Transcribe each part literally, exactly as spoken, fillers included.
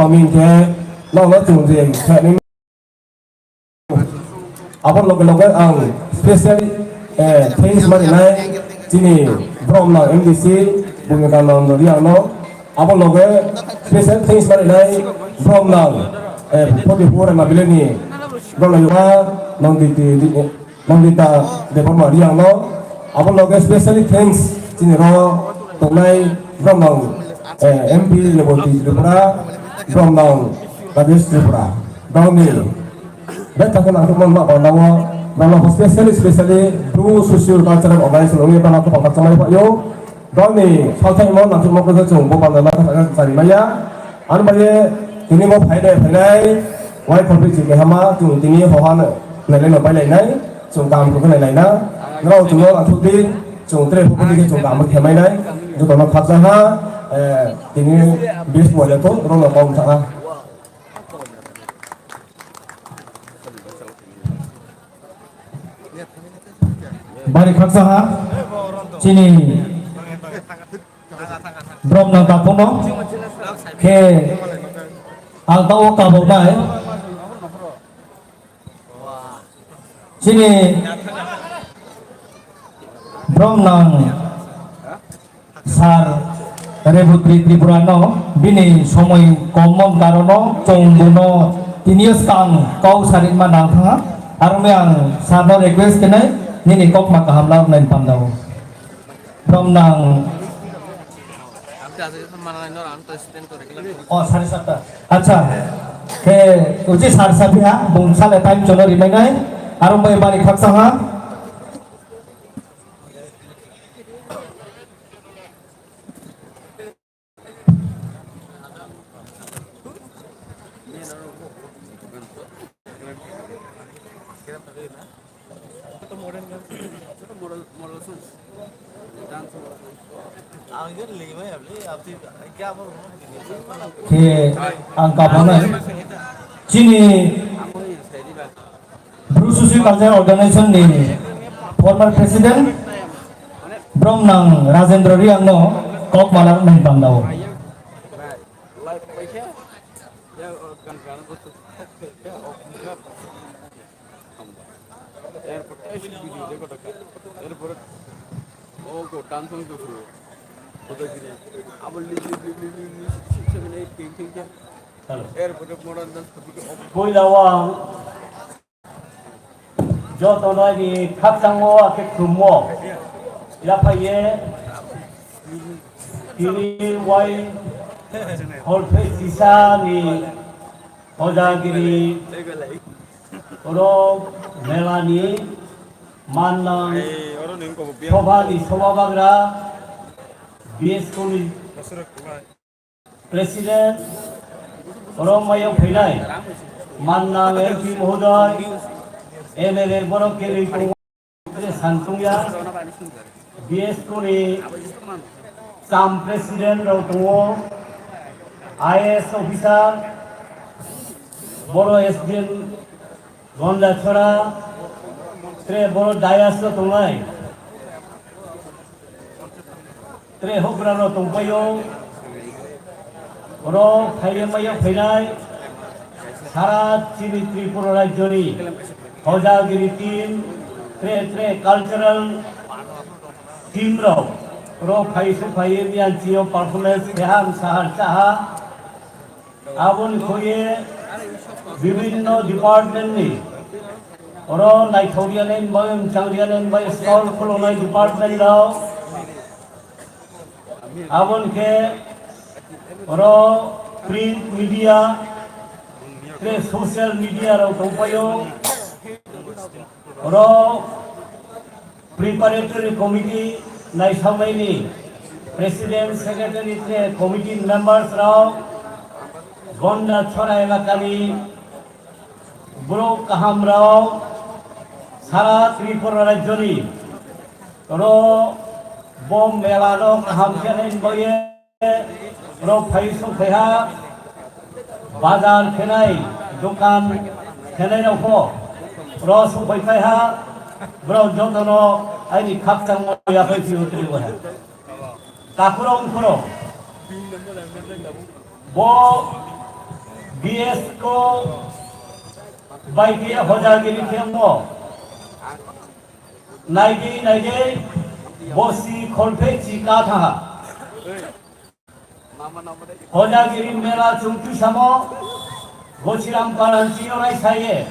Tongming khe nono chwng je khe nini abo loge loge ang special, eh, thanks ma rinai chini Bromnang M D C Bhumika Nando Riang no. Abo loge special thanks ma rinai Bromnang, eh, forty four Rema Valley ni Bromnang Yuva Nanditi, Nandita Debbarma Riang no. Abo loge specially thanks chini ro tongnai Bromnang, eh, M P Reboti Tripura, Bromnang Rajesh Tripura. Bromni bethakhe nangkukmani ma panda o, bromno specially, specially Bru Social Cultural Organization wngwi bromno kwbangma chamani phaio. Bromni salthaimo nangkukma kwthwi chwng bo panda no kwthangkhe chari maya. Ani bagwi tini bo phainai, phainai, wai khorpui chini hama, chwng tini hoha nailai no pailainai, chwng kaham khe nailai na. Norok chwngno nangkukdi, chwng tere phukdi khe chwng kaham khe mainai. Jotono khakchangha, eh, tini best wale to, norokno kok wngkha. Bari khakchangha chini Bromnang takhukno khe ang tao kaboknai chini Bromnang Sir Reboti Tripura no bini somoi komon karono chwng bono tini swkang kok saringma nang thangha. Aroni ang sir no request khenai nini kokma kaham launai panda o. Bromnang. Oh, sare satta. Acha. Khe uchi sir saphi ha bung sale time chono rimainai. Aroni bari khakchangha. Khe ang kabanai chini Bru Social Cultural Organization ni former president Bromnang Rajendra Riang no kok malak nai panda o. Hello. Poila o ang joto nai ni khakchangmo akhe khummo yaphai ye tini wai hol phai sisa ni Hojagiri oro mela ni mannang sobha ni sobha bagra B S K ni President, oro mayo phainai, mannang M P mohodoy, M L A borok khe ri tongo, santungya, B S K ni cham President rok tongo, I A S officer, boro S D M, Gondachora, tre boro dayas o tongnai. Tre hokra no tongpaio. Oro phaile mayo phainai. Sara chini Tripura rajyoni hojagiri team, tre tre cultural team rok. Oro phai su phai miyan chio performance keham sahar saha. Aboni khoye bibinno department ni oro naithok riyanai bai, wngchang riyanai bai, stall khulungnai department rok. Aboni khe oro print media, tei social media rok tongpaio. Oro preparatory committee naisaknaini president, secretary tei committee members rok, Gondachora elakani borok kaham rok, sara Tripura rajyoni oro bo mela no kaham khe nai bagwi Rok phai suk phai ha, bazar khenai, dokan khenai rok pho, rok suk phai phai ha, borok joto no aini khakchangma yaphai phio twi bo ha. Takhurok wngkhorok bo B S ko bai khe hojagiri khemo. Naidi naidi bosi kholphe chi ka thaha. Hojagiri mela chungtwi samo Gosiram Paranchi orai saye.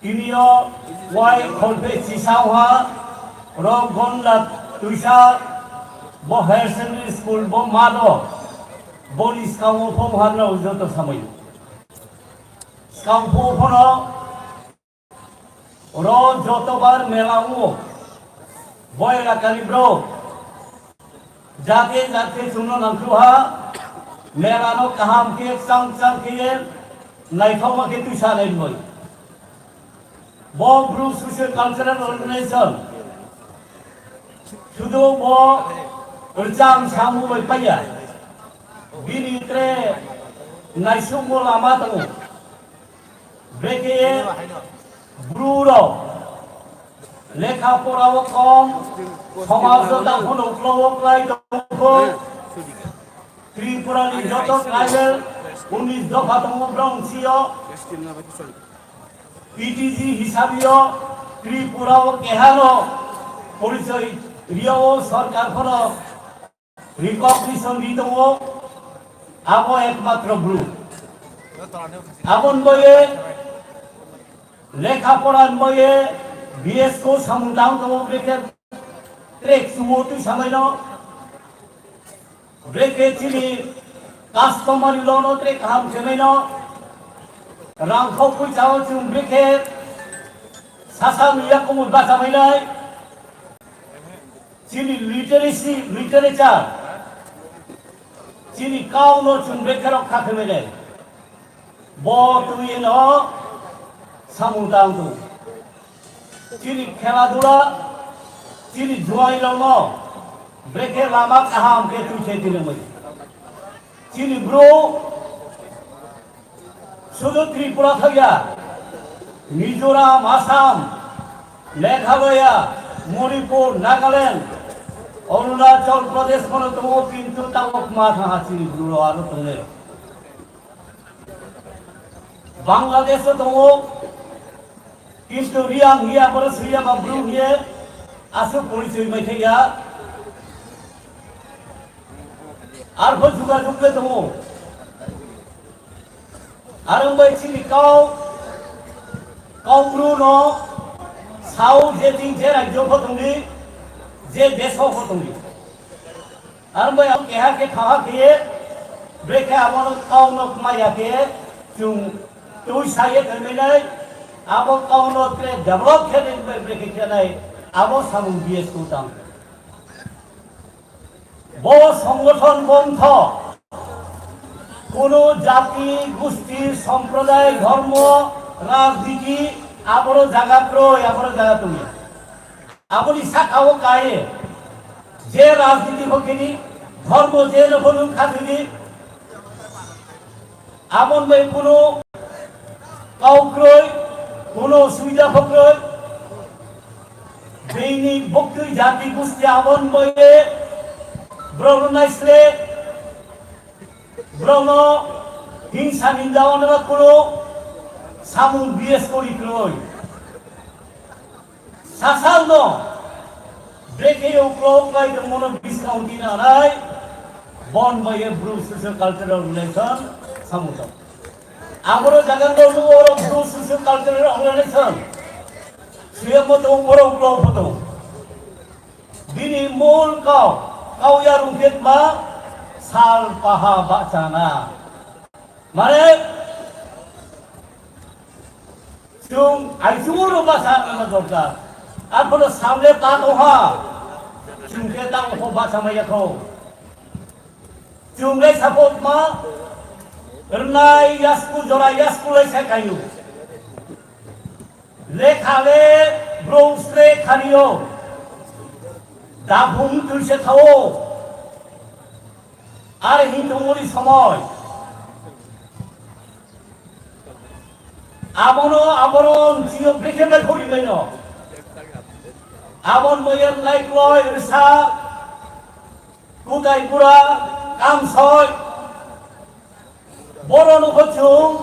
Tinio wai kholphe chisao ha, rok gonda tuisa, bo higher secondary school bo mado, boni skango phom hanrao joto samai. Skang pho phono, ro joto bar mela ungo, bo elakani bro. Jate jate chwngno nangkukha, melano kaham khe chang chang khe naithokma khe twisanai rwbai. Bo Bru Social Cultural Organization sudu bo rwchang samung bai paiya. Bini tre naisukmo lama tongo. Beke Bru rok lekha pora o kom, somaj o tang phano uklo o klai tongkho. Tripura ni joto tribal unis dopha tongo brong sio. P T G hisabe o Tripura o kehano porichoi rio o sorkar phano recognition ri tongo, abo ekmatro Bru. Aboni bagwi lekha pora ni bagwi B S ko samung tang tongo, brekhe trek sumo twi samaino, brekhe chini customary law no trek kaham khemaino, rang khok pui chao chwng brekhe sasa miya komui bachamainai. Chini literacy, literature, chini kau no chwng brekhe rok kha khe mene. Bo twi no samung tang tu. Chini khela dula, chini juai rok no brekhe lama kaham khe twi khe twi nangmani. Chini bro Sudu Tripura thangya, Mizoram, Assam, Meghalaya, Manipur, Nagaland, Arunachal Pradesh phano tongo, kintu tabok ma thaha chini Bru aro tongo. Bangladesh o tongo, kintu Riang hiya, boro swiya ba Bru hiye, aswk porichoi mai thangya. Arpho jugajug le tongo. Arwng bai chini kau, kau Bru no sao je tin je rajyo pho tongdi, je deso pho tongdi. Arwng bai ang keha khe khaha khe, brekhe abono kau no maya khe, chwng twi saye thangwi nai, abo kau no tre develop khe nai bai brekhe khe nai, abo samung B S ko tang. Bo songothon bontho, kono jati, gusti, somproday, dhormo, rajniti, aboro jaga kroi, aboro jaga tongya. Aboni saka o kaye, je rajniti hokkini, dhormo je no hono khatini, Abon bai kuno kau kroi, kuno suida pho kroi. Bini buktui jati gusti abon bai borok no naisle, borok no hingsa ninda onora kuno samung B S kori kroi. Sasal no brekhe uklok lai tongmano discount ina nai bon bai Bru Social Cultural Organization samung tong. Aboro jagan no nugo oro Bru Social Cultural Organization. Suyamo tong oro uklok photo. Bini mol kau, kau ya rungket ma sal paha bachana. Mane Chwng aichungo rwma sa rwna dorkar. Arphuno samle ta tongha. Chwng khe ta ongkho basa maya kho. Chwng le support ma rwnai yasku jora yasku le se kayu. Lekha le bro sle khaniyo. Daphung twi se thawo. Are hin tongmani somoi. Abono, abono, chini brekhe bai khori baino. Abon moyen lai kloi risa, kutai pura, kam soi. Borok no chwng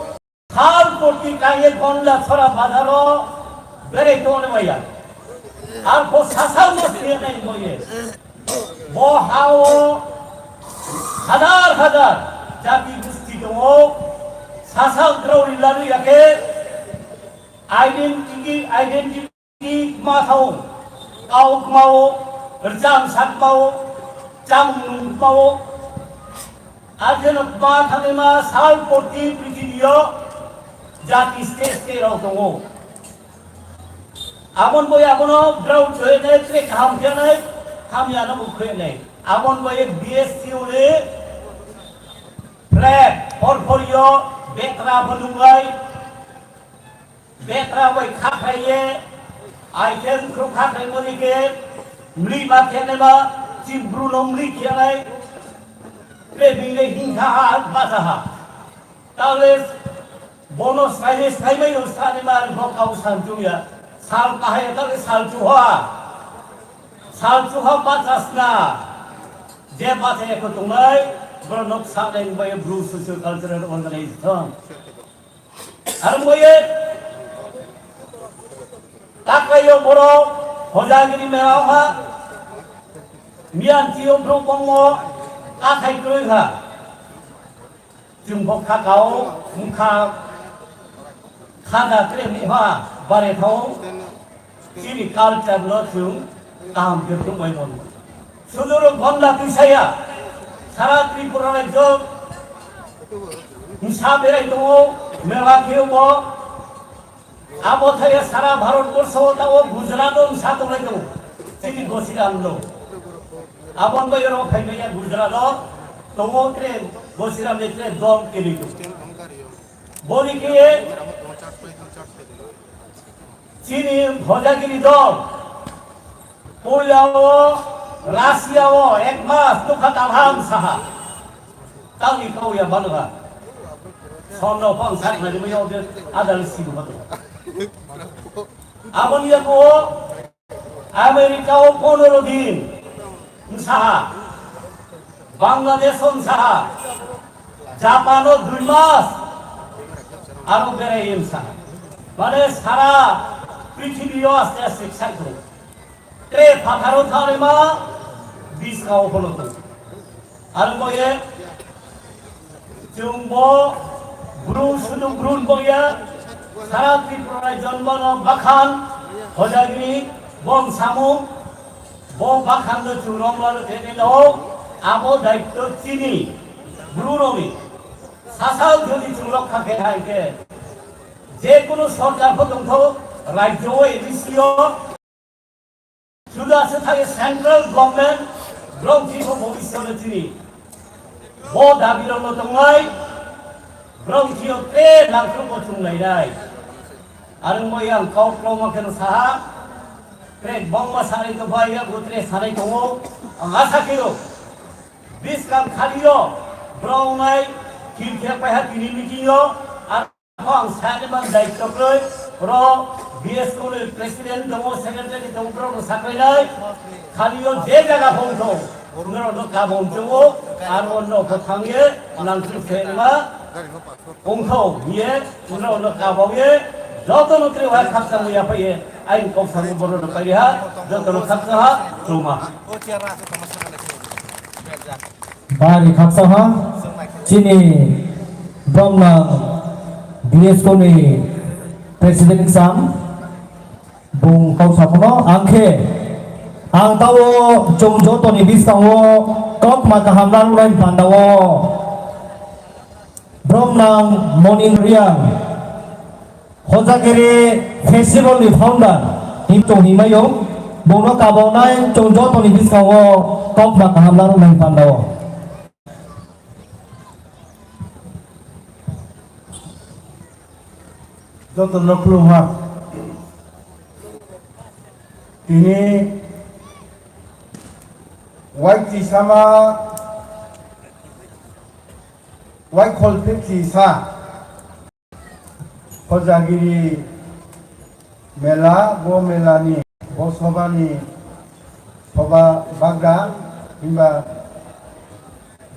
sal poti kaiye Gonda Sora bazaro berai tongmani maya. Arpho sasal no siya nai moye. Bo hao hazar hazar jati gusti tongo. Sasal grao rilanu yake identity, identity ma thao, kau kmao, rcham sak mao, chamung nung kmao. Akheno ma thangma sal poti prithibiyo jati state state rao tongo. Abon bai abono drought hoye nai, tre kaham khe nai, hamya no bukhoye nai. Abon bai B S C ni flag porphorio bekra bo nungai, bekra bai khakhaiye, ai khe khru khakhai mani khe, mli ba khe nai ba, chibru no mli khe nai, tre bini hingkha ha, basa ha. Tale bono saini saimai no sani ma rwkho kau sal chuya. Sal kahaya tale sal chuha. Sal chuha bachasna. Je bachaya ko tungai, borok nok saknai bai Bru Socio Cultural Organization. Aro moye taklayo borok hojagiri mela ha. Miyan tiyo bro bongo kathai kroi ha. Chwng bo kha kao, wngkha kha da tre wngkha bare thao, chini culture no chwng kaham khe thwngbai mano. Sudoro Gonda twisaya, sara Tripura rajyo wngsa berai tongo, mela khe bo. Abo thaya sara Bharat borsho o tao Gujarat o wngsa tonglai tongo. Chini Gosiram lo. Abo wngwi oro phaimaya Gujarat o tongo tre Gosiram ni tre dol kiri tongo. Boni khe chini Hojagiri dol. Puila o Russia o ek mas nokha talham saha. Tangni kau ya balo ha. Somno phang sak na jemai o de adal si do bato. Aboni ya ko America o pondro din saha. Bangladesh o saha. Japan o dui mas. Aro berai saha. Mane sara prithibi o aste aste sai ko. Tre phatharo tharima biskao pholo tong. Aro boye chwng bo bru sudu bru boya sara Tripura jonmano bakhan Hojagiri bom samung bo bakhan no chwng romlano tene lo abo daitto chini bru roni sasal jodi chwng rokha khe hai khe je kono sorkar pho tongtho rajyo o A D C o Suda se thai central government brong thiko bhobishyot chini. Bo dabi rok no tongnai brong thio te nangkru bo chungnai nai. Arung bo yang kau kro ma kheno saha. Tre bongma sanai to bai ya go tre sanai tongo. Ang asa kiro. Biskang khalio brong nai khil khe pai ha tini meeting yo. Ang sani man daityo kwrwi, oro B S C ni president tongo, secretary tongo, borok no saklainai. Khalio je jaga phongthok, norok no kabong chungo, aro no pho thangye, nangchuk se ma, phongthok hiye, norok no kabong ye, joto no kre wa khaksa muya phaye, ain kok sango borok no paiha, joto no khaksa ha, chuma. Bari khaksa ha, chini bromna B S C ni president sam, bung kau sakono, angkhe, ang tao chwng jotoni biskango kokma kaham rwnai pandao, bromnang Monin Riang. Hojagiri Festival ni founder him chong himai yo, bono kabonai chong joto ni biskango kokma kaham narwknai pandao. Joto no khulumha. Tini waiti sama, waikhol phirti sa. Hojagiri mela, bo mela ni, bo soba ni, soba bagra, himba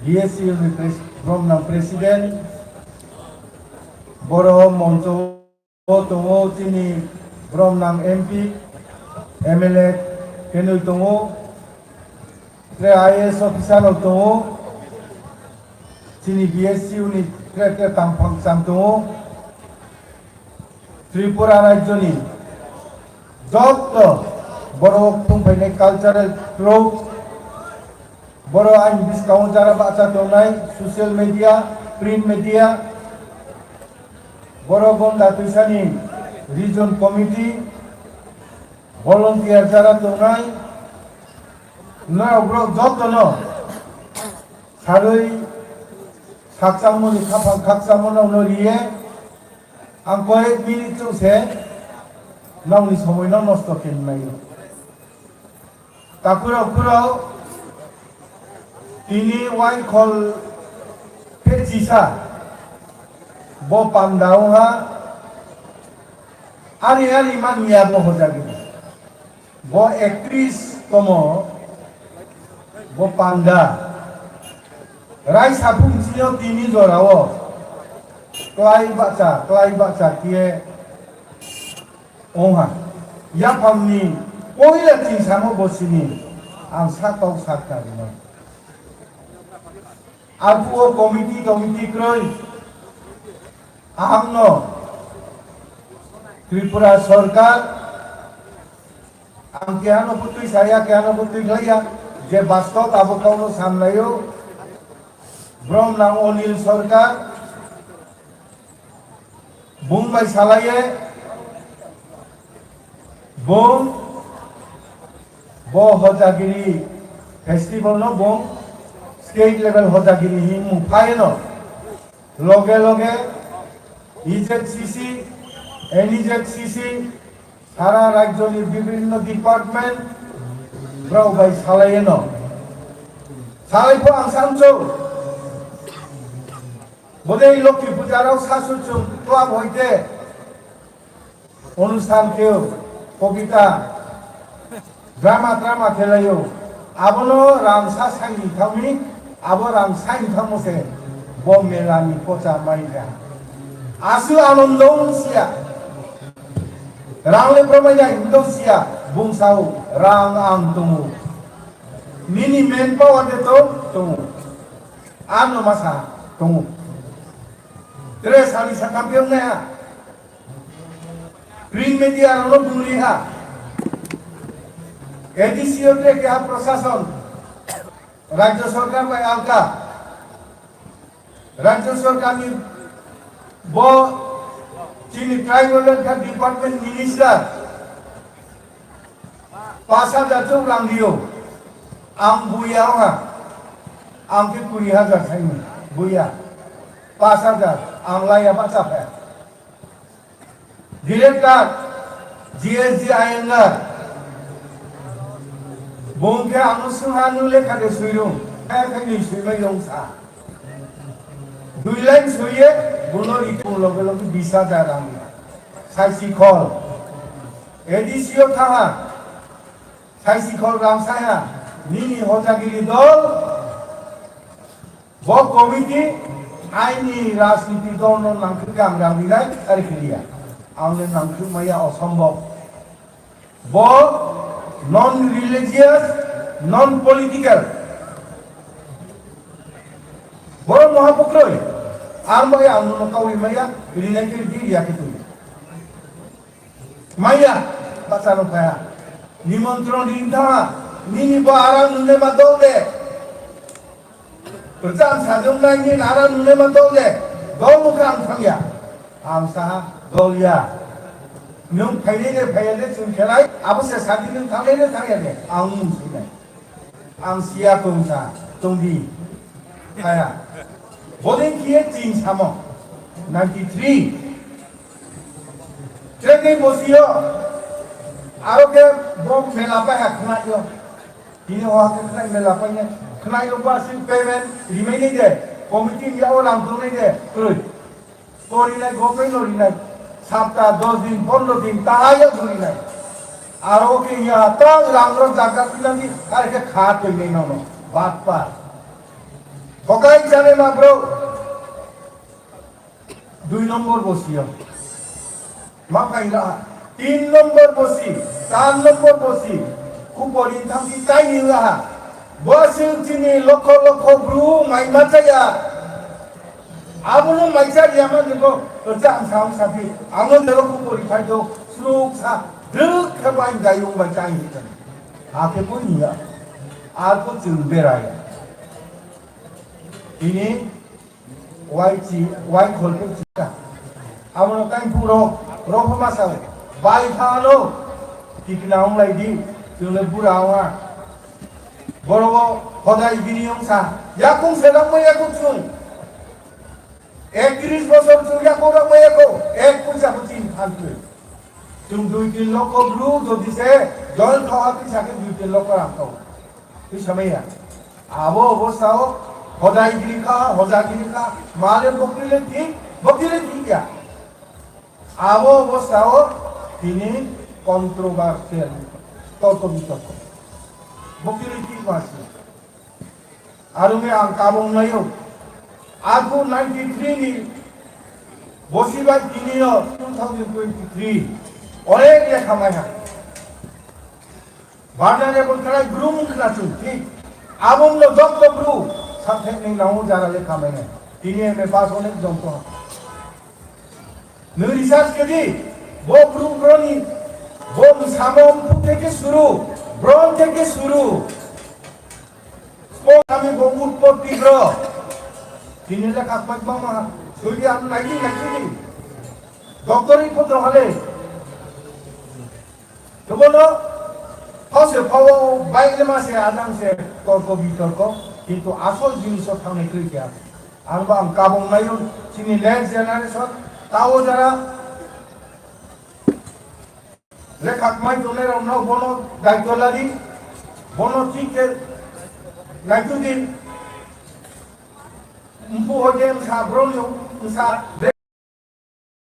B S C ni pres-, bromnang president, Boro moncho o tongo chini boromnang M P, M L A kenwi tongo, tre I A S officer rok tongo, chini B S C U ni tre tre tangphang chang tongo. Tripura rajyoni joto borok thung phainai cultural group, boro ani bwskango jara bahcha tongnai social media, print media, boro Gonda Twisani region committee, volunteer jara tongnai, norok borok jotono sarwi khakchangmoni, khaphang khakchangmano no riye, ang koyek minute chwng se nokni somoino nosto khe nai. Takhurok khurok tini waikhol khe chisa bo panda wngha, ari ari man ya bo hojagini. Bo ektris tomo, bo panda. Rai saphung sio tini jorao klai bacha, klai bacha khe ongha. Yaphangni poila chingsamo bo sini ang sakau sakna rwnai. Arphuo committee, committee kwrwi. Ahangno Tripura Sarkar, ang kehano bwtwi saya, kehano bwtwi khlaiya, je bastob abo kokno samlaio, boromnang Anil Sarkar, bung bai salaiye, bung bo Hojagiri festival no bung state level Hojagiri himung phaino. Loge loge E Z C C, N E Z C C, sara rajyoni bibhinno department rok bai salaieno. Salai pho ang samsok. Bodei Lokhi Puja rok Sasuchung club hoite Onusthan khe, kobita, drama, drama khelaio. Abono rang sa saini thangmi, abo rang saini thangmo se bo mela ni pocha maija. Asu anondo siya. Rang le promaija indo siya. Bung sao rang ang tongo. Nini main power de to tongo. Ano masa tongo. Tere sani sakam piyong na ya. Print media rokno bumliha. A D C o tei keha prosason, Rajya Sarkar bai alka. Rajya Sarkar ni bo chini Tribal Welfare Department Minister pas hajar chuk rang rio. Ang buya ongha. Ang ke kuri hajar saini. Buya. Pas hajar. Ang laya bacha phaya. Director, G S G Iyengar, bung khe ang swngha nung lekha de swirung, khe khe ni swimai yong sa. Dui line swiye, buno ritung loge loge bis hajar rang. Saisi khol. A D C o thaha, saisi khol rang saya, nini Hojagiri dol, Bo committee aini rajniti dol no nangkuk ang rang rinai, ari kiriya. Ang le nangkuk maya osombok. Bo non religious, non political. Bo mohapukroi. Ang bai ang no kawi maya, rinai kiri di ya kitu. Maya, bacha no kaya. Nimontron ring thangha, nini bo arang nune ma dol de. Perchan sajung nai nini arang nune ma dol de. Dol mukha ang thangya. Ang saha dol ya. Nung phainai de phaiya de chwng khelai, abo se sadi nung thangnai de thangya de. Ang mung sinai. Ang siya tong sa, tong di. Kaya. Bodin kiye ching samo. Ninety three. Chekni bosio. Aro ke bo mela pa ha khna yo. Ini ho ha khna mela pa ne. Khna yo ba sin payment rimai ni de. Committee ya o lang tong ni de. Kroi. Korinai, government no rinai. Sapta dos din, pondro din, tahaya gurinai. Aro ke ya ta rang rok jaga pinani, are ke kha twi nei nono. Batpar. Thokai jane ma bro. Dui nombor bosio. Ma phainga ha. Tin nombor bosi, char nombor bosi. Kupori thangki taini ha. Bo aswk chini lokho lokho bru mai ma chaya. Abono mai cha ya ma niko. Cha ang sa ang sa phi. Amo dero kupori phai do. Sruk sa. Druk khe bai dayung bai chai hi. Akhe pun ya. Ako chil beraya. Ini Wai chi, wai kholpui chika. Abono tang phuro, rokho masa, bai phano, tikna onglai di, chwngno bura onga. Borogo hodai gini ongsa, yakung selak mo yakung chung. Ektiris bosor chung yakung rak mo yakung, ek puisa kuchin phan twi. Chung dui tin lokho bru jodi se, join khawa twi sakhe dui tin lokho rang khawa. Twi samaya. Abo obostao hodai giri kha, hoja giri kha, male bokri le thik, bokri le thik ya. Abo obostao tini controversial, torko bitorko. Bokri le thik masi. Arumi ang kabong nayo. Aku ninety three ni bosi bai tini yo two thousand twenty three. Onek lekha mai ha. Barna rebel khlai brum khna chung thik. Abong no jok jok bru. Samthek ni nang jara le kamai nai. Tini M A pass onek jong to. Nung research kedi. Bo bru bro ni. Bo samong theke suru. Bro theke suru. Bo kami bo utpotti bro. Tini le kakmak mama. Suli am nai nai. Doctor i photo hale. Tebono phose phawo baile mase adang se torko bitorko, kintu asol jiniso thangnai twi kya. Ang ba ang kabong nayo chini next generation tao jara lekha kmai tongnai rok no bono daityo ladi, bono thik khe naitudi. Mpu hoje msa bro msa.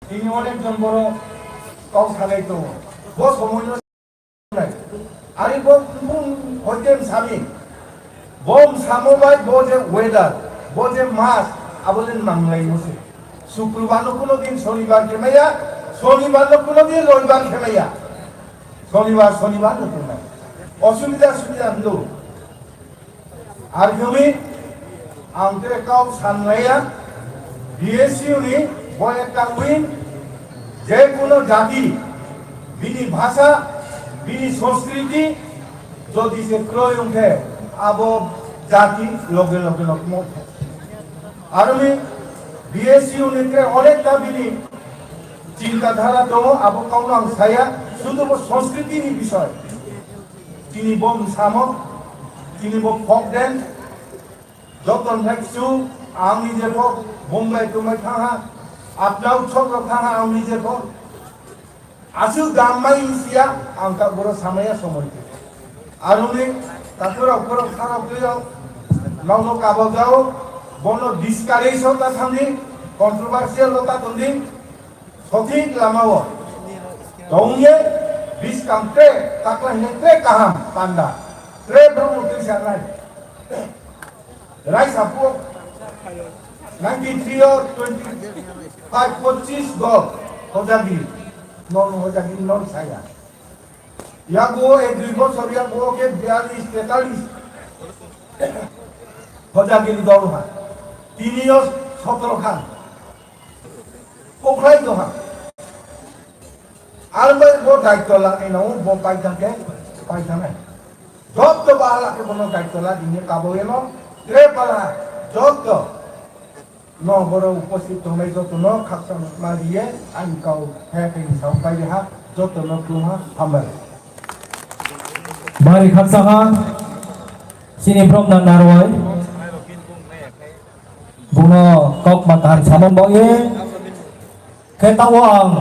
Tini onek jon borok kok salai tongo. Bo somoino nai. Ari bo bung hoite sami. Bo samo bai bo je weather, bo je mas, abo le nanglai mo se. Sukrubar no kuno din, sonibar khe maya, sonibar no kuno din, roibar khe maya. Sonibar, sonibar no kuno. Osubida, osubida hwndo. Ar hwnwi ang tere kok sanlaiya, B S U ni bo ekta wing, je kuno jati, bini bhasha, bini sanskriti, jodi se kroi wngkhe, abo jati loge loge nokmo. Ar hwnwi B S U ni tere onekta bini chinta dhara tongo, abo kokno ang saya, sudu bo sanskriti ni bisoi. Tini bo msamo, tini bo folk dance, joto nai kisu, ang nije bo Bombay tumai thangha, apna utsob rok thangha, ang nije bo. Aswk dam mai siya, ang ka boro samaya somoi. Aroni, takurok borok kharok tuyo, nokno kabajao, bono discourage ota thangdi, controversial ota thangdi, Sothik lamao tongye biskang tre takla hine tre kaham panda tre borokno twi sanai. Raisa puo ninety three o twenty five pochis go hojagiri non hojagiri non saya. Yago ek dui bosor yago ke bialis tetalis hojagiri dol ha. Tini o sotro khan. Kokhlai doha. Arbai bo daityo lani nao bo paithang khe paithangnai. Jotto bahala khe bono daityo la dini kabo eno tre pala jotto no boro uposthit tongnai jotto no khaksa ma riye ani kau khe khe ni sao pai ha jotto no khulumha hambai. Bari khaksa ha sini bromna narwai. Buno kok ma kaham samung bo ye. Khe tao ang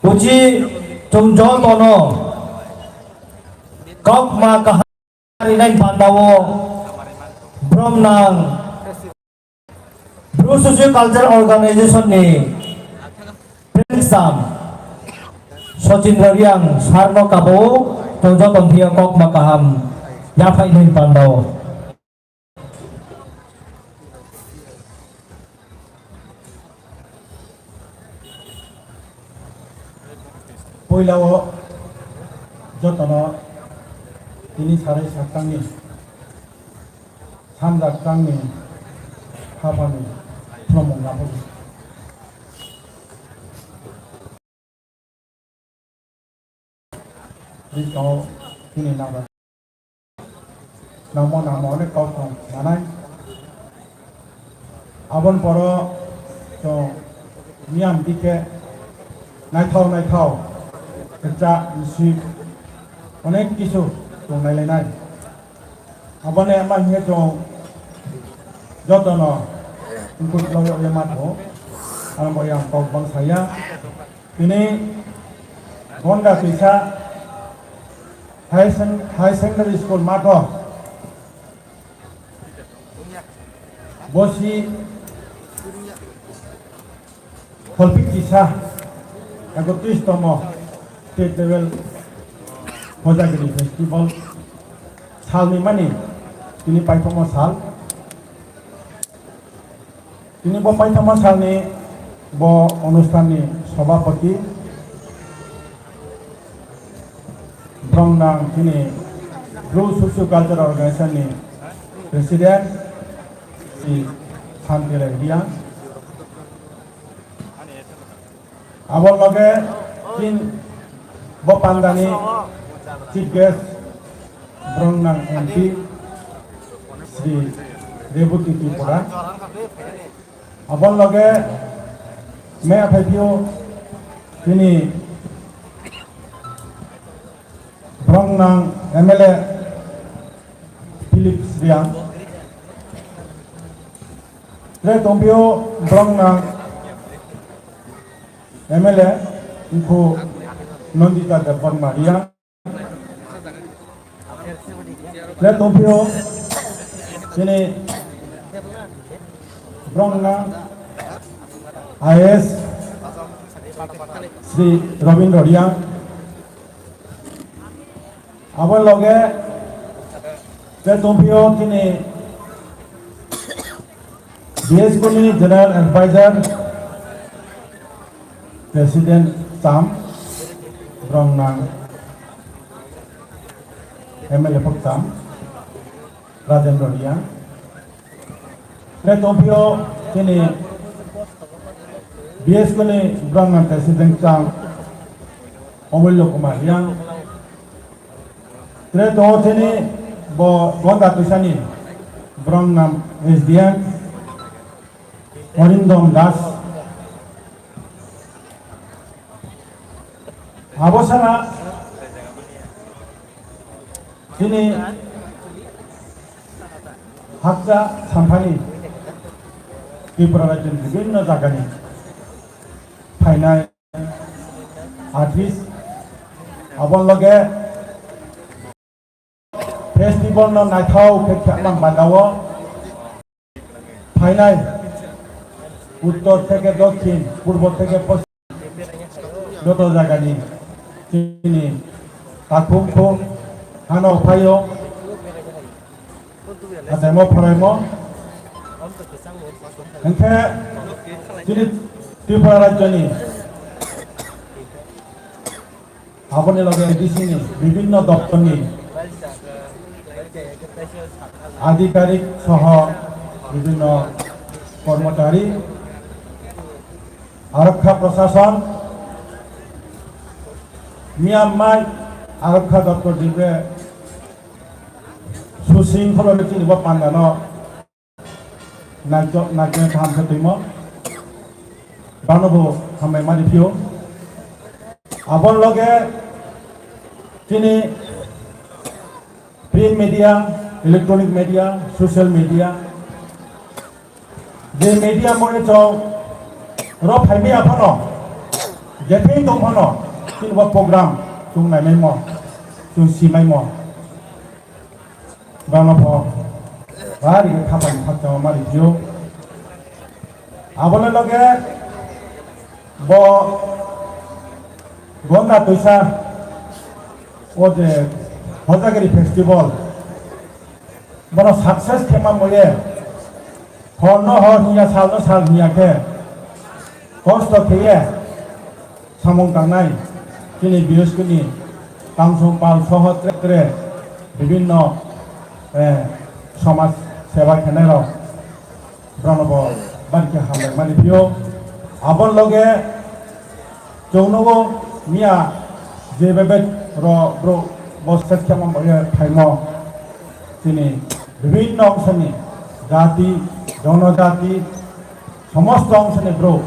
uchi chwng jotono kok ma kaham rinai panda o brom nang Bru Socio Cultural Organization ni President Sachindra Reang sir no kabo o, to joto phiya kok ma kaham yaphai nai panda o. Puila o jotono tini sarai saktangni, sanjak tangni, haphani khulumung yaphago. Bini tongo tini nangkha. Nangma nangma onek kok tong nanai. Aboni poro chwng miyam dikhe naithao naithao kwchak misik onek kisu tong nailainai. Aboni ama hinkhe chwng jotono mukut loyo ye matho. Amo yang kok bang saya. Tini Gonda Twisa High Sec-, High Secondary School matho bosi Kholpik kisa ekotris tomo state level Hojagiri festival salni mani tini paithago sal. Tini bo paithago salni bo onusthanni sobhapoti, borok nang tini Bru Socio Cultural Organization ni president si Santi Reang. Abo loge tin bo pandani chief guest borok nang M P Sri Rebati Tripura. Abo loge me aphaipio tini borok nang M L A Philip Sriang. Tre tongpio borok nang M L A wngkhu Nandita Debbarma Reang. Tre tongpio chini borok nang I A S Sri Rabindra Reang. Abo loge tre tongpio chini B S Kuni General Advisor, President Cham, borok nang M L A pok Cham, Rajendra Reang. Tre tongpio chini B S Kuni borok nang President Cham, Omulya Kumar Reang. Tre tongo chini bo Gonda Twisani borok nang S D M Orindom Das. Abo sana chini hakcha samphani Tripura rajyoni bibhinno jagani phainai artist, abo loge festival no naithao khe khe mang bandao phainai uttor theke dokhin, purbo theke poschim, joto jagani chini takhuk khuk hano phaio. Achaimo phwraimo. Hwnkhe chini Tripura rajyoni aboni loge A D C ni bibhinno doptorni adhikarik soho bibhinno kormochari, arokha prosason, miyam mai arokha doptor dibe Susing khoroknwi chini bo pandano naijak, naijak kaham khe twimo. Bano bo hambai mani phio. Abon loge chini print media, electronic media, social media, je media mone chong ro phaimaya phano, je thing tong phano, chini bo program chung naimaimo, chung simaimo. Bangma pho bari khe khapai khakchangma mari phio. Aboni loge bo Gonda Twisa o je Hojagiri festival bono success khe ma moye, hor no hor hinya, sal no sal hinya khe kosto kheye samung tangnai. Chini B S K ni Kangsong Pal soho tre tre bibhinno, eh, somaj seba khenai rok, borokno bo bari khe hambai mani phio. Aboni loge chwng nogo miya je bebek ro bro bo set khe mo phaimo chini bibhinno ongsoni jati, jonojati, somosto ongsoni bro.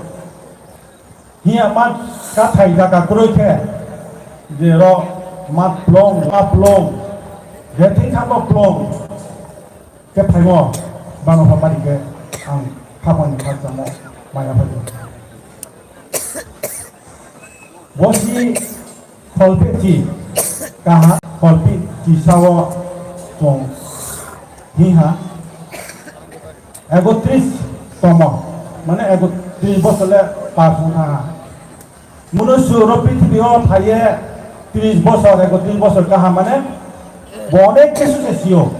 Hiya ma kathai jaga kwrwi khe je ro ma plong, ma plong, je thing thangbo plong khe phaimo bano pha bari khe ang khapang ni khakchangmo maya phai. Bosi Kholphi chi kaha, kholphi chi sao chwng hiha ekotris tomo, mane ekotris bosor le par song tha ha. Munusu ro prithibi o phaiye tris bosor, ekotris bosor kaha, mane bo onek kisu se sio.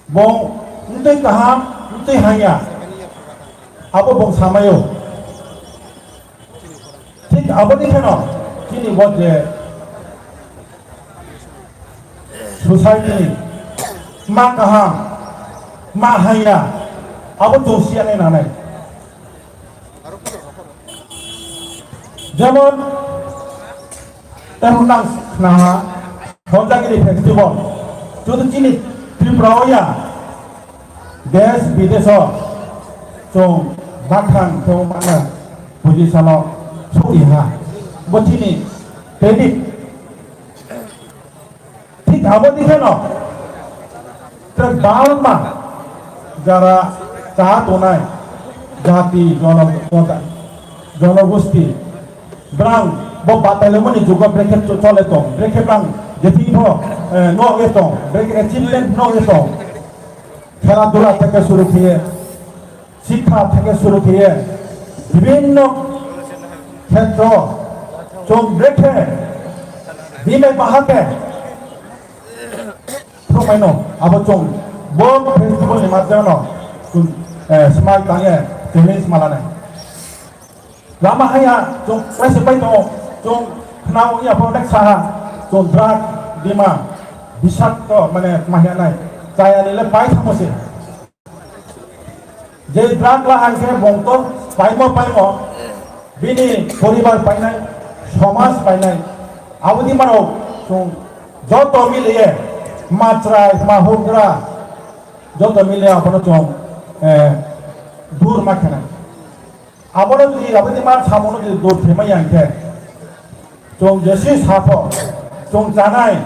Bong ntwi kaham, ntwi hanya, abo bong samayo. Thik aboni kheno chini bo je society ma kaham, ma hanya, abo chwng siya nai nanai. Jemon tei hwnang khnaha Hojagiri festival, judu chini Tripura o ya, desh bidesh o chwng bakhang khe mangna position o sogwi ha. Bo chini credit. Thik abo ni kheno tei bangma jara cha tonai jati jono-, jona-, jonogosti, brang bo batailaimani jugo brekhe cho-, chole tong, brekhe brang jethi pho, eh, no e tong, brekhe achievement no e tong. Khela dula theke suru khiye, sikha theke suru khiye, bibhinno khetro chwng brekhe bimai bahate phwrwngmaino abo chwng bo festival ni madhyamno chwng, eh, smai tangye challenge malanai. Lama haya chwng kaisa pai tongo, chwng khna wngya pho nek saha chwng drug dima bisakto mane mahianai chayani le pai thangmo se. Je drug la hai khe bong to paimo paimo bini poribar painai, somaj painai, aboni mano chwng joto miliye machrai, mahugra joto miliye abono chwng, eh, dur ma khenai. Abono jodi aboni ma samono jodi dur thema yang khe chwng jesi sapho chwng chanai,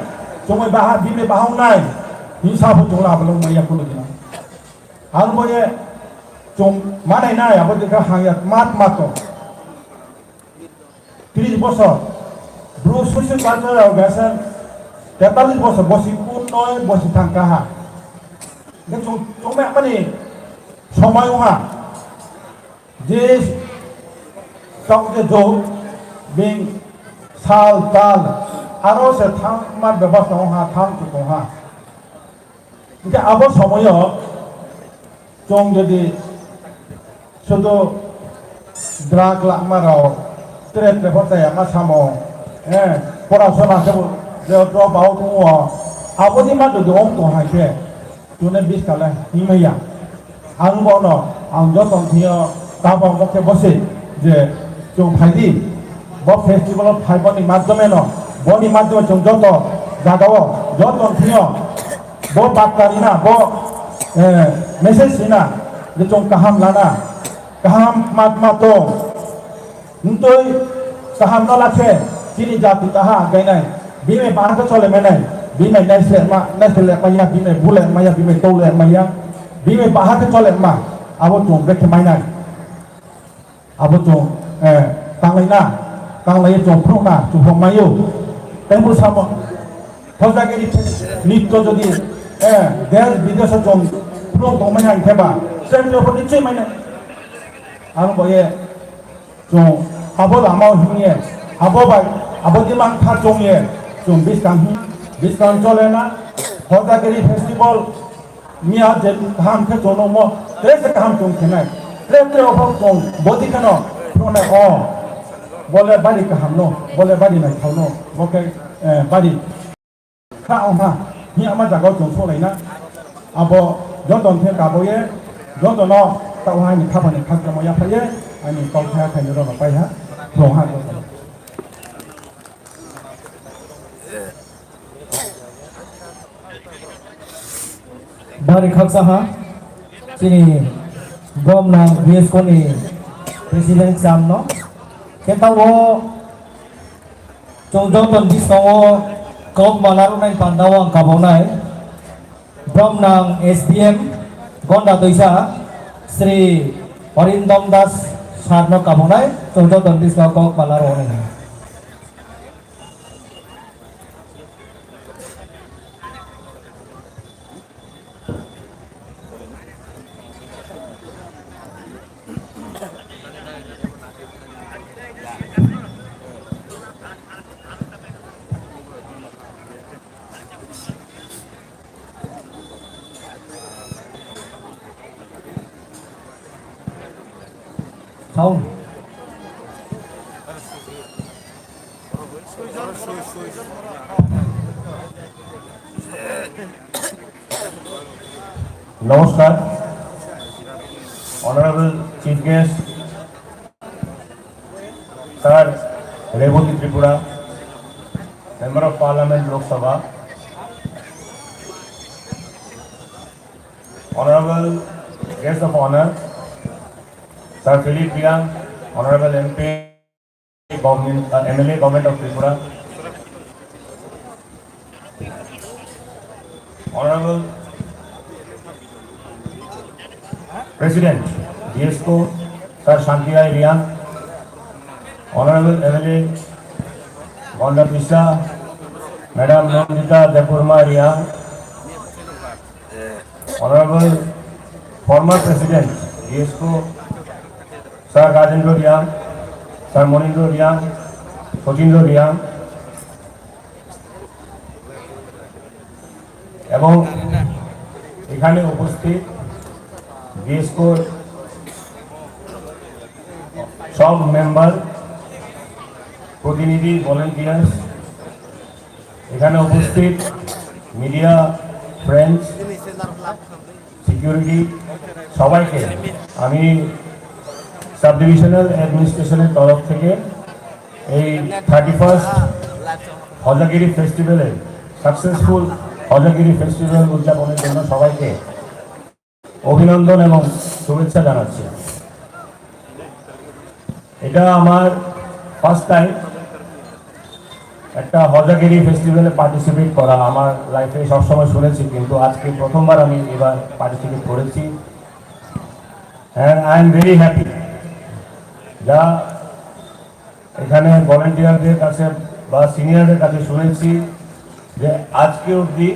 chwng baha bini bahaunai hinsa pho chwng la abolo maya kulo dina. Ang bo ye chwng manai nai abo dekha hangya mat mato. Tris bosor. Bru social culture organization tetalis bosor, bosi kunnoi bosi thangka ha. Nge chwng, chwng me mani somai ha. Je chwng je jo bing sal tal aro se thang ma bebas tong ha, thang tu tong ha. Hingke abo somoyo chwng jodi sudu drug lama rok, tere tere pho chaya ma samo, eh, porasona khe bo je drop out wngo, aboni ma jodi ong tong hai khe, tune biskale himaya. Ang bono, ang joto thwiyo tabok bo khe bosi je chwng phaidi, bo festival o phaiboni madhyome no, boni madhyome chwng joto jagao, joto thwiyo bo batta rina, bo, eh, message rina, je chwng kaham lana, kaham mat mato, ntwi kaham no lakhe, chini jati taha gainai, bini bahai khe chole manai, bini naisle ma, naisle maya, bini bule maya, bini tole maya, bini bahai khe chole ma, abo chwng bekhe mainai. Abo chwng, eh, tanglaina, tanglaiwi chwng phunukna, chwng phunukmaio. Tei bo samo, Hojagiri nitto jodi, eh, desh bidesh o chwng phunuk tongmani hai khe ba, chwng bo nichoi manya. Ang bo ye, chwng abo lama o himye, abo bai, abo dimang kha chwng ye, chwng biskang him, biskang chole na, Hojagiri festival, Miya je kaham khe chwng nukmo, tre se kaham chwng khenai. Tre tre ophang chwng bodi kheno phunuknai o. Bole bari kaham no, bole bari naithao no, bo khe, eh, bari kha ongha, hi ama jaga o chwng solaina. Abo joto khe kaboye, joto no tao ha ani khapani khakchangma yaphaye, ani kok thaya khaini rok no paiha, thwng ha joto no. Bari khaksa ha, chini Bromnang B S K ni President Sam no. Khe tao chwng joto ni biskango kok mana rwnai panda o ang kaboknai Bromnang S D M Gonda Toisa Sri Arindam Das sir no kaboknai chwng joto ni biskango kok mana rwnai. Sound. নমস্কার, Honorable Chief Guest, Sir Reboti Tripura, Member of Parliament, Lok Sabha, Honorable Guest of Honor, Sir Philip Riang, Honorable M P, Government, uh, M L A, Government of Tripura, Honorable President, D S C O, Sir Shanti Rai Riang, Honorable M L A Gonda Toisa, Madam Nandita Debbarma Riang, Honorable former President, D S C O, Sir Rajendra Riang, Sir Monindra Riang, Sachindra Riang, এবং এখানে উপস্থিত বিএসকোর সব মেম্বার, প্রতিনিধি, ভলেন্টিয়ার্স, এখানে উপস্থিত media friends, security, সবাইকে আমি সাব ডিভিশনাল অ্যাডমিনিস্ট্রেশনের তরফ থেকে এই থার্টি ফার্স্ট হজাগিরি ফেস্টিভ্যালের, সাকসেসফুল হজাগিরি ফেস্টিভ্যাল উদযাপনের জন্য সবাইকে অভিনন্দন এবং শুভেচ্ছা জানাচ্ছি। এটা আমার ফার্স্ট টাইম একটা হজাগিরি ফেস্টিভ্যালে পার্টিসিপেট করা। আমার লাইফে সবসময় শুনেছি, কিন্তু আজকে প্রথমবার আমি এবার পার্টিসিপেট করেছি। And I am very happy, যা এখানে ভলেন্টিয়ারদের কাছে বা সিনিয়রদের কাছে শুনেছি যে আজকে অবধি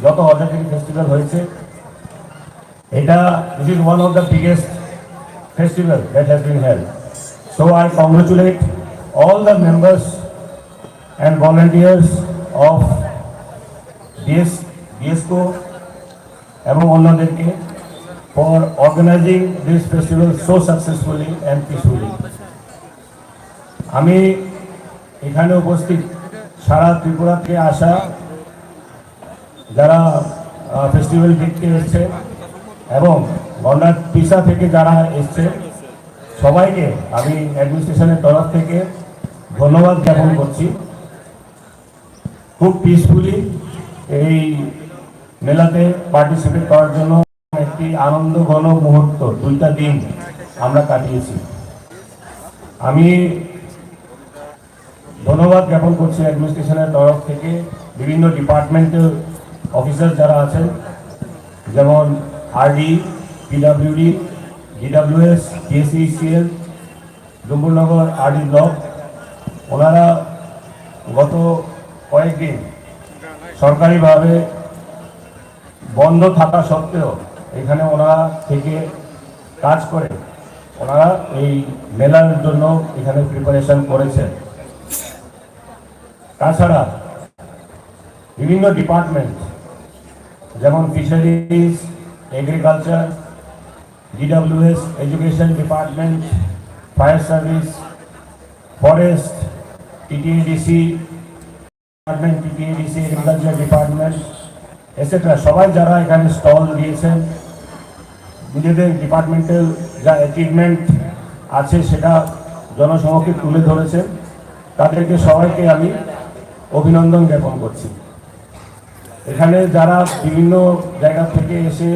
যত হজাগিরি ফেস্টিভ্যাল হয়েছে, এটা, this is one of the biggest festival that has been held. So I congratulate all the members and volunteers of BS, বিএসকো এবং অন্যদেরকে for organizing this festival so successfully and peacefully. আমি এখানে উপস্থিত সারা ত্রিপুরা থেকে আসা যারা, আহ, ফেস্টিভ্যাল দেখতে এসছে এবং গন্ডার পিসা থেকে যারা এসছে, সবাইকে আমি অ্যাডমিনিস্ট্রেশনের তরফ থেকে ধন্যবাদ জ্ঞাপন করছি। খুব পিসফুলি এই মেলাতে পার্টিসিপেট করার জন্য একটি আনন্দ ঘন মুহূর্ত, দুইটা দিন আমরা কাটিয়েছি। আমি ধন্যবাদ জ্ঞাপন করছি অ্যাডমিনিস্ট্রেশনের তরফ থেকে বিভিন্ন ডিপার্টমেন্টের অফিসার যারা আছেন, যেমন আরডি, পিডাব্লিউডি, ডিডাব্লিউএস, ডিএসইসিএল, ডুম্বুরনগর আরডি ব্লক। ওনারা গত কয়েকদিন সরকারিভাবে বন্ধ থাকা সত্ত্বেও এখানে ওনারা থেকে কাজ করে ওনারা এই মেলার জন্য এখানে প্রিপারেশন করেছেন। তাছাড়া বিভিন্ন ডিপার্টমেন্ট, যেমন fisheries, agriculture, DWS, education department, fire service, forest, TTADC department, TTADC agriculture department, etcetera সবাই যারা এখানে স্টল দিয়েছেন, নিজেদের ডিপার্টমেন্টাল যা অ্যাচিভমেন্ট আছে সেটা জনসমক্ষে তুলে ধরেছেন, তাদেরকে সবাইকে আমি অভিনন্দন জ্ঞাপন করছি। এখানে যারা বিভিন্ন জায়গা থেকে এসে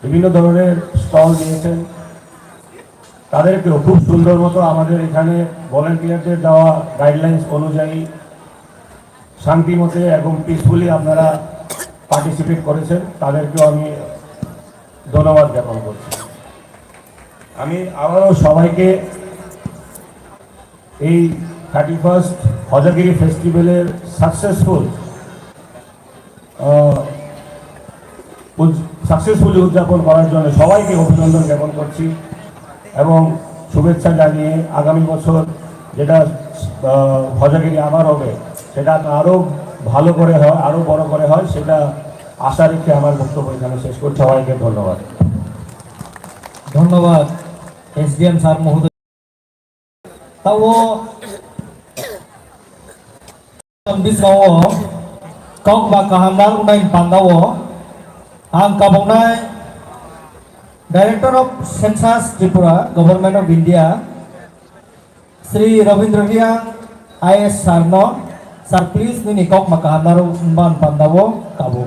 বিভিন্ন ধরনের স্টল দিয়েছেন, তাদেরকেও খুব সুন্দর মতো আমাদের এখানে ভলেন্টিয়ারদের দেওয়া গাইডলাইন্স অনুযায়ী শান্তিমতে এবং পিসফুলি আপনারা পার্টিসিপেট করেছেন, তাদেরকেও আমি ধন্যবাদ জ্ঞাপন করছি। আমি আবারও সবাইকে এই থার্টি ফার্স্ট হজাগিরি ফেস্টিভ্যালের সাকসেসফুল সাকসেসফুলি উদযাপন করার জন্য সবাইকে অভিনন্দন জ্ঞাপন করছি এবং শুভেচ্ছা জানিয়ে আগামী বছর যেটা আহ, হজাগিরি আবার হবে, সেটা আরও ভালো করে হয়, আরও বড় করে হয়, সেটা আশা রেখে আমার বক্তব্য এখানে শেষ করছি। সবাইকে ধন্যবাদ। ধন্যবাদ এসডিএম স্যার মহোদয়। Tao biskango kok ba kaham narwknai pandao ang kaboknai Director of Census Tripura, Government of India, Shri Rabindra Reang, I A S sir no, sir, please, nini kok ma kaham narwk wngma pandao kabo.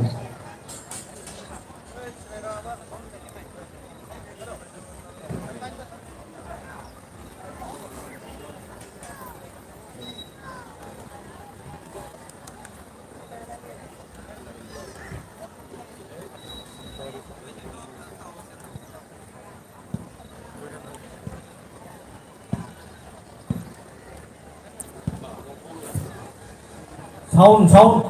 Sound, sound.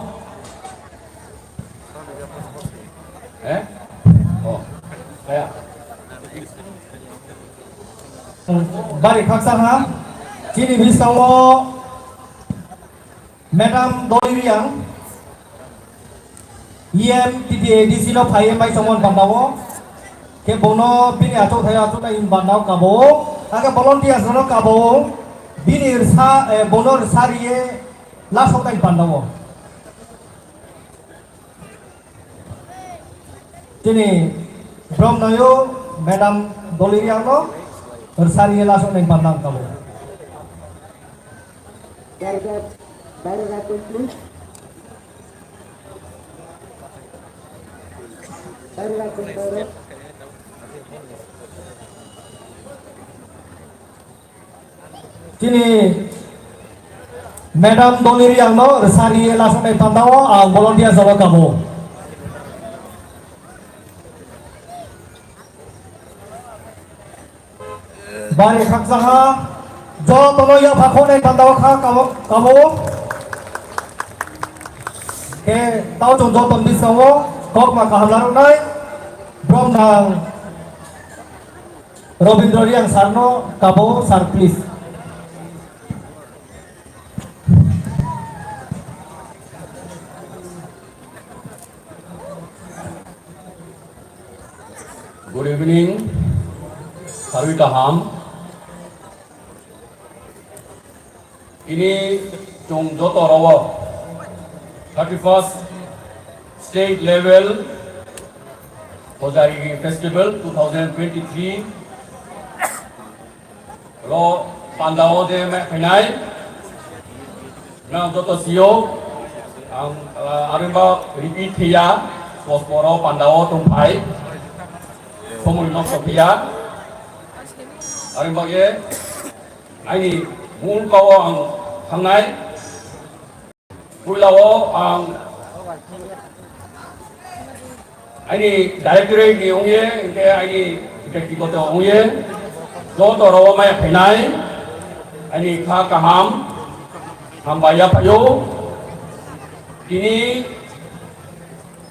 Eh? Oh. Kaya. Bari khaksa ha. Chini biskango Madam Doliriang, E M T T A D C no phaiwi mai tongmani bandao, khe bono bini achuk thai achuknai bandao kabo, ake volunteers no kabo, bini rsa, eh, bono rsa riye last oknai bandao. Chini bromnayo Madam Doliriang no rsa riye last oknai bandao kabo. Barga, barga, please. Barga, barga. Chini Madam Doliriang no rsa riye last oknai bandao ang volunteer sabo kabo. Bari khaksa ha, jotono yapha khonai tandao kha kabo, kabo. Khe tao chwng joton biskango kokma kaham narwknai, bromnang Robindra Reang sir no kabo, sir, please. Good evening, sarwi kaham. Ini chwng joto rwo thirty first state level Hojagiri festival two thousand twenty-three. Ro pandao je me phainai. Nang joto sio, ang, ah, arimba repeat thia, posporo pandao tongphai. Somoi nokto thia. Arimba ye, aini mul kao ang thangnai. Puilao ang aini directorate ni ongye, hingke aini ব্যক্তিগত ongye, joto rao maya phainai, aini kha kaham, hambai ya phaio, tini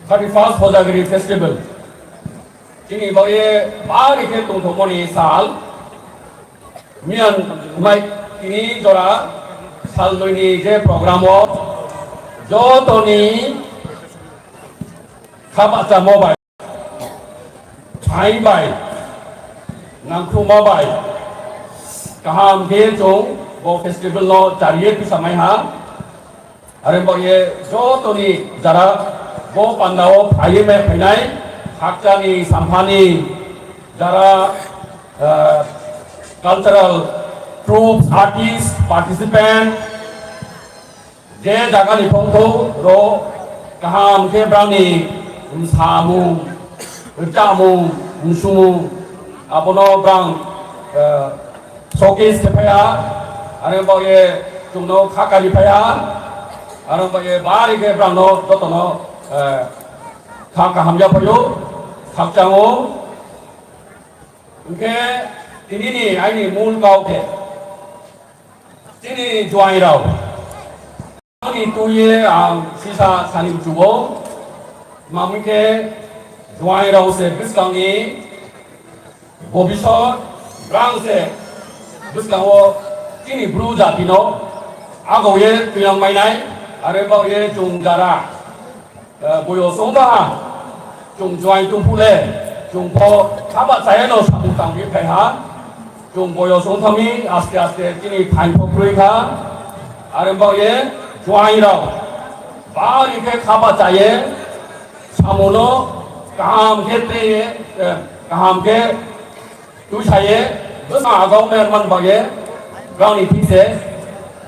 thirty first Hojagiri festival, tini baoye bari khe tongthokmani sal, Miyan mai tini jora salnwi ni je program o jotoni kha bachamo bai, phain bai, nangkhuma bai, Kaham khe chwng bo festival no chariye tisa mai ha. Are bo ye jotoni jara bo pandao phaiye mai phainai hakchani samphani jara, eh, cultural troupes, artists, participant, je jagani phongthok ro kaham khe brangni samung, chamung, sumung, abono brang, eh, showcase khe phaiya, are bo ye chwngno kha kari phaiya, are bo ye bari khe brangno jotono, eh, kha kaham ya phaio, khakchango. Hwnkhe tinini aini mul kau khe chini juairok. Ani tuye ang sisa sani chugo, mamike juairok se bwskangni bobisor, brang se bwskango chini bru jati no ago ye tuyang mainai, are bo ye chwng jara, eh, boyo songda ha, chwng juai tungpule, chwng pho haba chaya no samung tangwi phai ha. Chwng boyo songthami aste aste chini phain pho kwrwi kha. Are bo ye juai rok bari khe khaba chaye samuno kaham khe teye, eh, kaham khe twi saye bwsang agau mer man baye brangni thik se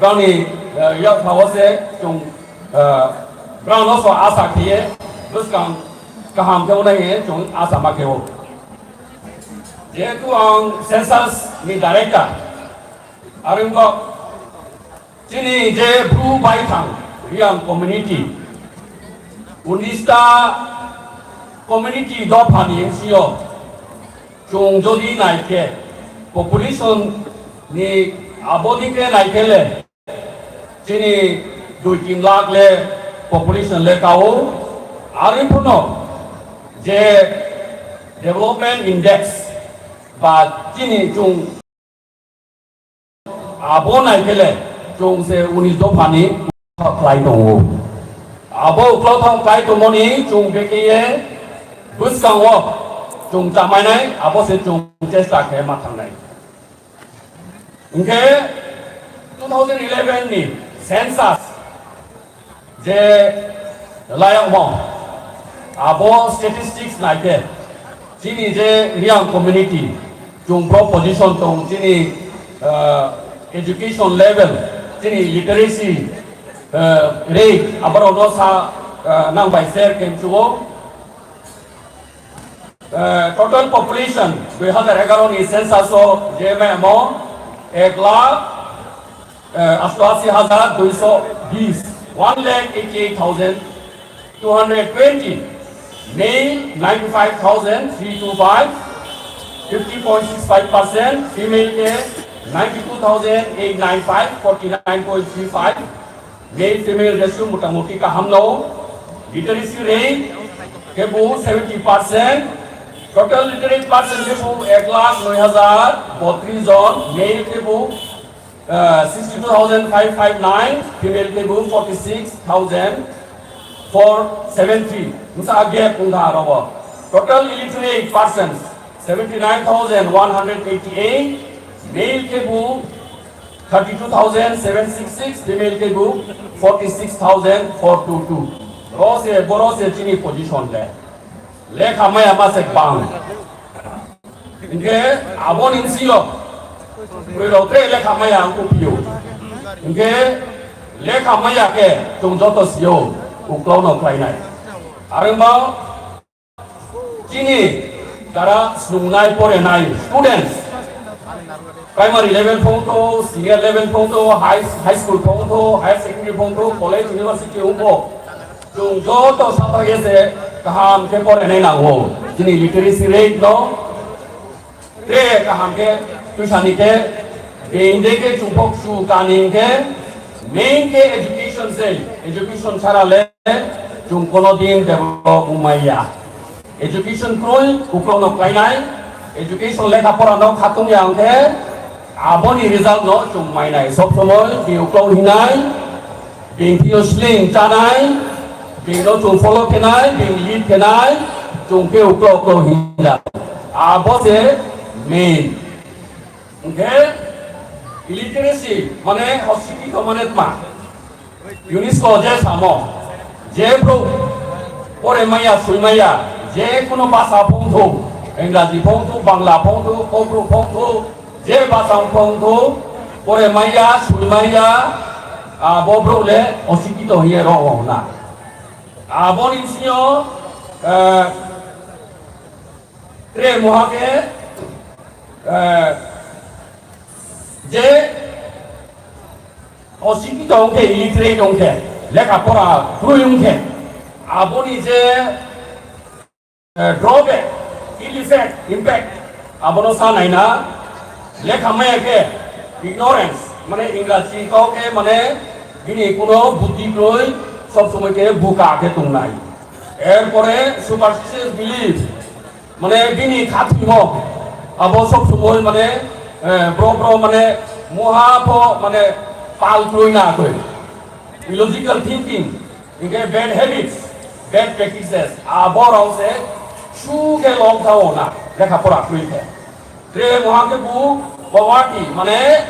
brangni, eh, yak phawo se chwng, eh, brang no so asa khiye bwskang kaham khe unai he chwng asa ma khe o. Jehetu ang census ni director, are bo chini je bru bai thang Reang community, unis ta community dophani sio chwng jodi nai khe population ni aboni khe nai khe le chini dui tin lakh le population le kao, are phuno je development index ba chini chwng abo nai khe le chwng se unis dophani khlai tongo. Abo uklo thang khlai tongmani chwng beke ye bwskango chwng chamainai abo se chwng chesta khe ma thangnai. Hwnkhe two thousand eleven ni census je layakmo abo statistics naikhe chini je Reang community chwng pro position tong chini, ah, education level chini literacy, ah, rate aborokno sa, ah, nang bai share khe chugo. Eh, total population dui hazar egaroh ni census o je memo ek lakh, eh, ashto ashi hazar duiso bis, one lakh eighty eight thousand two hundred twenty, male ninety five thousand three two five, fifty point six five percent, female ke ninety two thousand eight nine five, forty nine point three five, male female ratio motamuti kaham no. Literacy rate kebo seventy percent, total literate person kebo ek lakh noi hazar botris jon, male kebo, uh, sixty two thousand five five nine, female kebo forty six thousand four seven three. Misa gap ungda robo. Total illiterate persons seventy nine thousand one hundred eighty eight, male kebo thirty two thousand seven six six, female kebo forty six thousand four two two. Ro se, boro se chini position le. Lekha maya ma se bang. Hwnkhe abo ni sio. Bwrwi rok tre lekha maya ang kupio. Hwnkhe lekha maya khe chwng joto sio. Uklau no khlainai. Arwngbo chini jara snungnai porenai students, primary level phongtho, senior level phongtho, high, high school phongtho, higher secondary phongtho, college, university wngkho, chwng joto sathak se kaham khe porenai nango. Chini literacy rate no tre kaham khe twisani khe being de khe chwngphok su kani khe main khe education se, education sara le chwng kono din develop wngmaya. Education kroi uklok no klainai, education lekha pora no khatung ya hwnkhe aboni result no chwng mainai. Sob somoi di uklok hinai, bini thio sling chanai, bini no chwng follow khenai, bini lead khenai, chwng khe uklok uklok hinai. Abo se main. Hwnkhe Illiteracy mane osikito mane tma? UNESCO je samo, je bro pore maya sui maya, je kuno basa phongthu, Engraji phongthu, Bangla phongthu, Kokru phongthu, je basa phongthu, pore maya sui maya, abo bro le osikito hiye ro na. Aboni sio, eh, Tre mohake, eh, je osikito wngkhe, illiterate wngkhe, lekha pora kwrwi wngkhe, aboni je, eh, drawback, ill effect, impact, abono sa naina, lekha maya khe ignorance, mane Ingraji kau khe mane bini kuno buddhi kwrwi, sob somoi khe buka khe tongnai. Erpore superstitious belief, mane bini khatwimo abo sob somoi mane, eh, bro bro mane muha pho mane pal kwrwi na koi. Illogical thinking, hingke bad habits, bad practices, abo rok se su khe lok thao na lekha pora kwrwi khe. Tre mohake bu poverty, mane,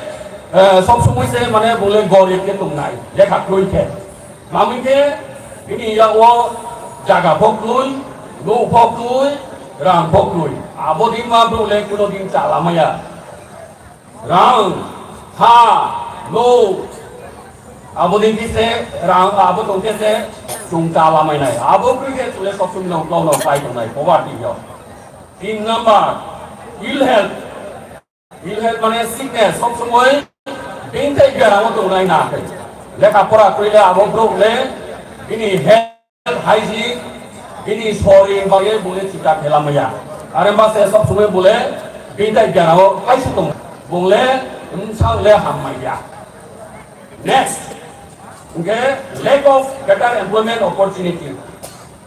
eh, sob somoi se mane bole gorib ke tongnai, lekha kroi ke. Mami ke, bini ya o jaga pok kroi, no pok kroi, rang pok kroi. Abo din ma bole kuno din chala maya. Rang, ha, no. Abo din kise, rang, abo tong kise, chung chala mai nai. Abo kroi ke chule sob somoi no, no, no, pai tongnai, poverty yo. Tin number, ill health. Ill health mane sickness, sob somoi bini tai biaramo tongnai na. Lekha pora kwrwi le abo bro le bini health hygiene, bini sorir bagwi bole chita khela maya. Are ma se sob somoi bole bini tai biaramo kaisa tong. Bole msang le ham maya. Next, okay, lack of better employment opportunity.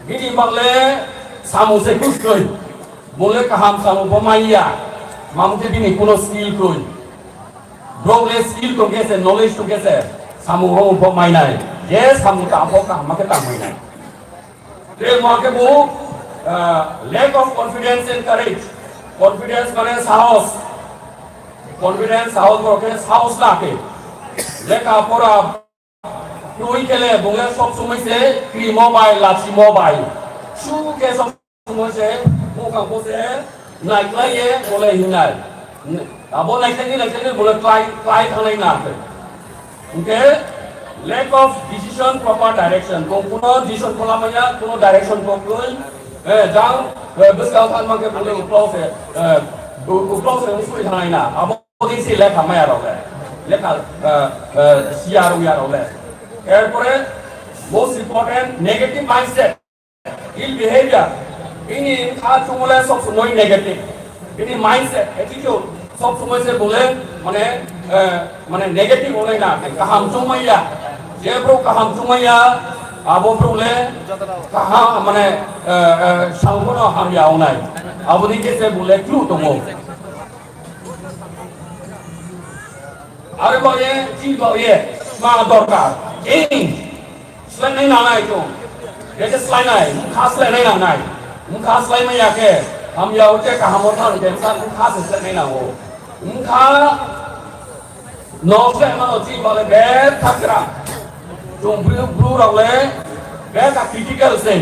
Bini bang le samung se kus koi. Bole kaham samung bo maya. Mamung ke bini kuno skill koi. Bro le skill tongke se, knowledge tongke se, samung rong bo mainai. Je samung ta bo kaham ma ke ta mainai. Tre mo ke bu, ah, lack of confidence and courage. Confidence mane sahos. Confidence sahos bo ke sahos na ke. Lekha pora twi kele bunge sob somoi se kri mobile, lachi mobile. Su ke sob somoi se, mokang bo se, naiklai ye, bole hinai. Abo naiklai ni, naiklai ni, bole klai, klai thangnai na khe. Hingke, lack of decision, proper direction. Bo kuno decision kola maya, kuno direction bo koi. Eh, jang, eh, bwskang than mangke bole uplok se, eh, u-, uplok se usui thangnai na. Abo Odi si lekha maya rok le. Lekha, eh, eh, siya rok ya rok le. Erpore most important negative mindset, ill behavior. Bini kha chumole sob somoi negative. Bini mindset, attitude sob somoi se bole mane, eh, mane negative olai na. Kaham chumaya. Je bro kaham chumaya, abo bro le kaham mane, eh, eh, sangkono hamya onai. Abo ni kese bole clue tongo. Aro bo ye, chini bo ye, ma dorkar. Ei, slai nai nanai to. Ye ke slai nai, mkha slai nai nanai. Mkha slai ma ya ke, ham ya o te kaham o thang ke, mkha, mkha se slai nai nango. Mkha, no slai ma no chini bo le be thakra. Chung bru, bru rok le, be ka critical se.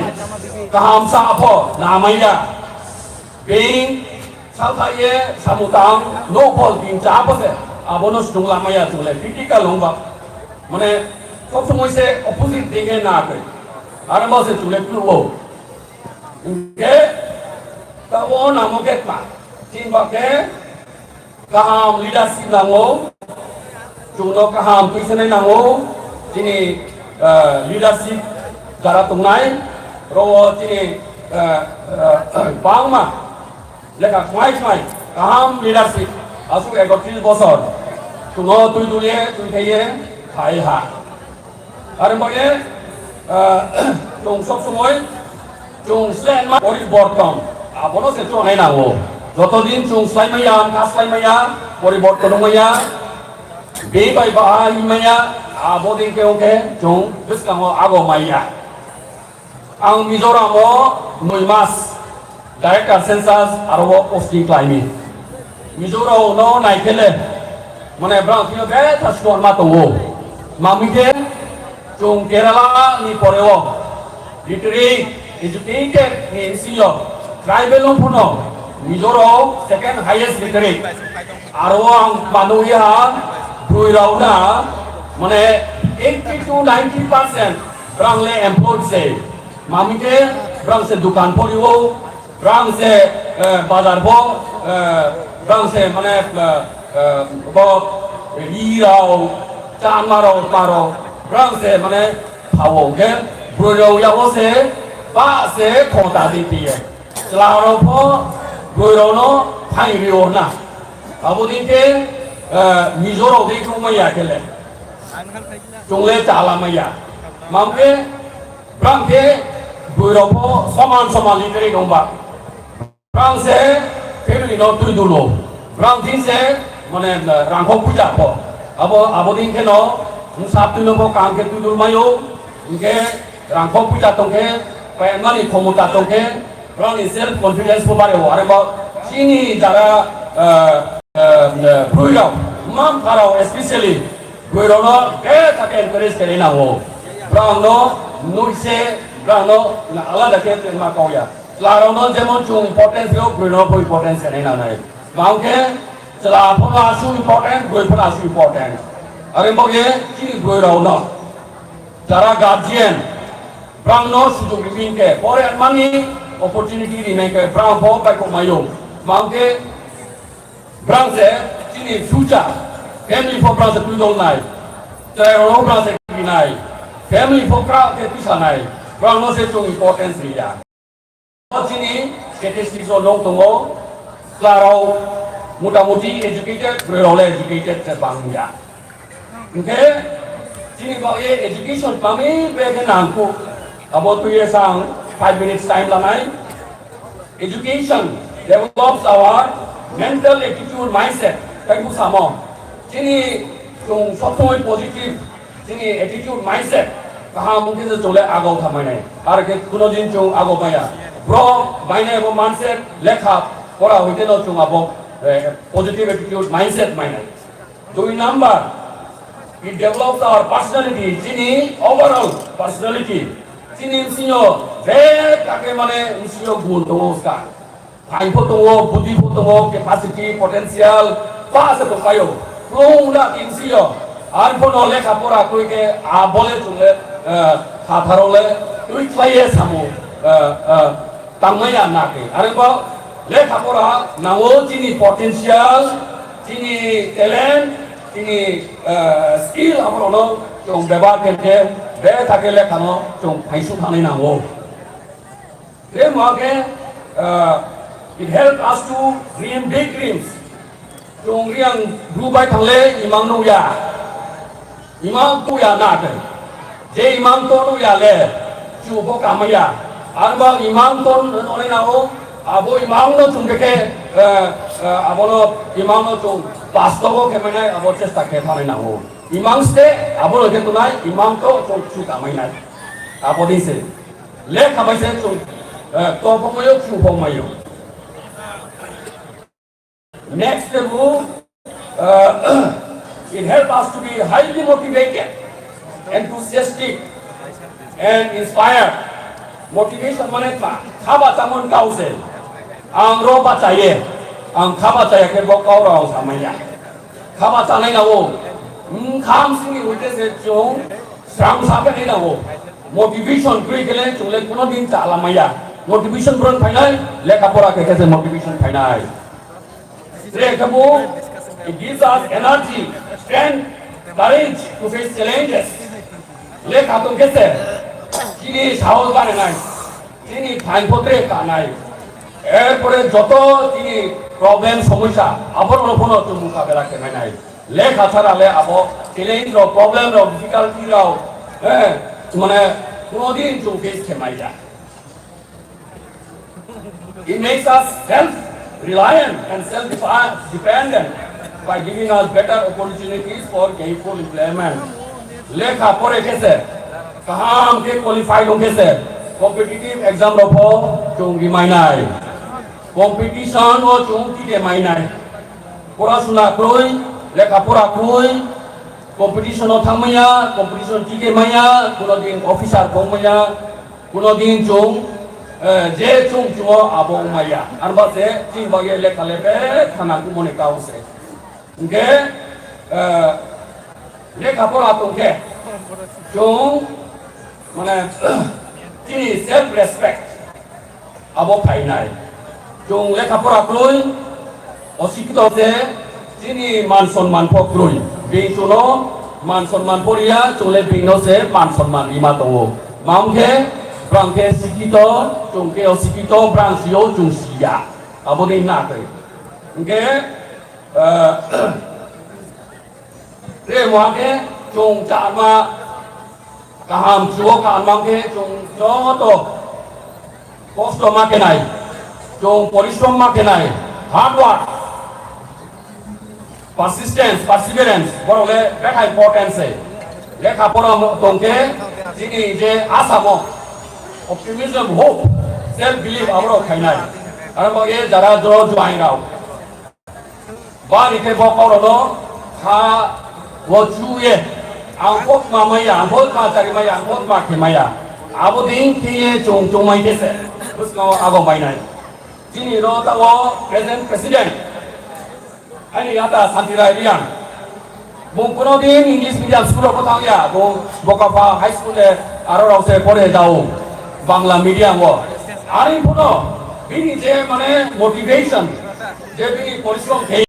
Kaham sa apho, na ma ya. Being, Salthaiye samung tang, no pol tin cha pose, abono sung lamaya chungle, critical hongba. Mane, sob somoi se opposite dinge na koi. Aramo se chungle pluo. Hingke, ta o namo ke tma. Tin ba ke, kaham leadership nango. Chwngno kaham twisanai nango, chini, eh, leadership jara tongnai, oro chini, eh, eh, bangma lekha khwlai khwlai kaham leadership aswk ekotris bosor chwngno twi dulye twi thaiye khai ha. Ar bagwi, ah, chwng sob somoi chwng slengma poriborton, abono se chwng hai nango. Joto din chwng slai maya, wngkha slai maya, poriborton wng maya, bini bai baha hin maya, abo din khe wngkhe chwng bwskango ago maya. Ang Mizoram o nui mas director census aro o posting khlaimi. Mizoram no naikhele Mane brang thwio betha swnam ma tongo. Mamwi khe chwng Kerala ni poreo literate, educated ni bisingo tribal no phuno Mizo rok second highest literate. Aro ang manwi ha bwrwi rok na mane eighty to ninety percent brang le employed se. Mamwi khe brang se dukan porio, brang se, eh, bazar bo, eh, brang se mane, eh, eh, bo ri rok, chama rok, ma rok, brang se mane phawo khe bwrwi rok yago se ba se khota di tiye. Chwla rok pho bwrwi rok no phai rio na. Abo din khe, eh, Mizo rok de kung maya khe le. Chwng le chala maya. Mam khe brang khe bwrwi rok pho soman soman literate wng ba. Brang se family no twi dulo. Brang tin se mane rangkho puja pho. Abo, abo din khe no, wng sap twi no pho kam khe twi dul mayo. Hwnkhe rangkho puja tong khe, paimani khomota tong khe, brang ni self confidence pho bare o. Are bo chini jara, eh, eh, eh, bwrwi rok, mam pharao especially bwrwi rok no betha khe encourage khe nango. Brang no nui se, brang no alada khe ma kau ya. Chwla rok no jemon chwng importance rw, bwrwi rok bo importance khe nai nangnai. Mang khe chwla pho no aswk important, bwrwi pho no aswk important. Are bo khe chini bwrwi rok no jara guardian, brang no sujog rimani khe, pore mani opportunity rimani khe, brang pho bai kok mayo. Mang khe brang se chini future, family pho brang se twi dol nai, chwrai rok brang se kiri nai, family pho kra khe twi sa nai, brang no se chwng importance ri ya. Chini statistics o nong tongo, chwla rok motamuti educated, bwrwi rok le educated se bang ya. Hwnkhe chini bagwi education twmani bagwi nangkuk. Abo twi sang five minutes time lanai. Education develops our mental attitude, mindset. Tei bwsamo chini chwng sob somoi positive, chini attitude, mindset kaham wngkhe je chwng le agau tha mainai. Ar khe kuno din chwng agau maya. Bro mainai abo mindset, lekha pora hoite no chwng abo, eh, positive attitude, mindset mainai. Dui number, it develops our personality, chini overall personality. Chini bisingo bek kake mane bisingo gun tongo ska. Phain pho tongo, budi pho tongo, capacity, potential, ba se tongpaio. Khulung da tin sio. Ar pho no lekha pora koi ke a bole chungle, eh, khatharo le twi khlaiye samu, eh, eh, tangmaya na ke. Are bo lekha pora nango chini potential, chini talent, chini, eh, skill abono chong beba kente, be thake lekha no chong phaisu thani nango. Re mo ke, eh, it help us to dream big dreams. Chwng riang bru bai thangle imang nukya. Imang tuya na de. Je imang to nukya le, chu bo kamaya. Arba imang to onai na o, abo imang no chwng ke, eh, eh, abo no imang no chwng pasto bo ke mane abo chesta ke thanai na o. Imang ste, abo no ke tunai, imang to chwng chu kamai nai. Abo din se. Le khamai se chwng, eh, to bo mayo, chu bo mayo. Next level, uh, it help us to be highly motivated, enthusiastic, and inspired. Motivation mane ma, khaba chamon kause. Ang ro bachaye, ang khaba chaya ke bo kau rao samaya. Khaba chanai na o, mm, kham sini hoite se chwng sram sabe ni na o. Motivation kri kele chwng le kono din chala maya. Motivation bron phainai, lekha pora ke se motivation phainai. Sre khabu, it gives us energy, strength, courage to face challenges. Lekha tong kese, chini sahos barenai, chini phain photre kanai. Erpore joto chini problem somosya, aborno phono chwng mukabela khenai nai. Lekha sara le abo challenge rok, problem rok, difficulty rok, eh, mane kono din chwng face khenai ya. It makes us self-reliant and self-dependent by giving us better opportunities for gainful employment. Lekha pore kese, kaham ke qualified wng kese, competitive exam rok pho chwng rimainai. Competition o chwng tide mainai. Porasuna kroi, Lekha pora kwrwi, competition o thang maya, competition ticket maya, kuno din officer kong maya, kuno din chung, eh, je chung chungo abo maya. Arba se chini bagwi lekha le bek khana kumoni kau se. Hingke, eh, lekha pora tongkhe chung, mane, chini self respect abo phainai. Chung lekha pora kwrwi, osikito se chini man sonman pho kwrwi. Bini chuno man sonman pho riya, chung le bini no se man sonman rima tongo. Mangkhe, brang khe sikito, chung khe osikito, brang sio, chung siya. Abo ni na khe. Hingke, eh, Re mo khe chung charma kaham chuo kaham mang khe chung joto kosto ma khe nai, chung porishrom ma khe nai, hard work, persistence, perseverance, borok le bekha important se. Lekha pora mo tong khe chini je asamo, optimism, hope, self belief aborok khainai. Aro bo ye jara jro juaing rao. Bani khe bo kaurono kha o chuye, ang bo tma maya, ang bo tma chari maya, ang bo tma khe maya. Abo din khe ye chung chung mai khe se, bwskango ago mainai. Chini ro ta o present president, ani ata Santi Rai Riang. Bung kuno din English medium school rok thang ya, bung Bokapha High School le aro rok se pore dao Bangla medium o. Ari phuno bini je mane motivation, je bini porishrom khe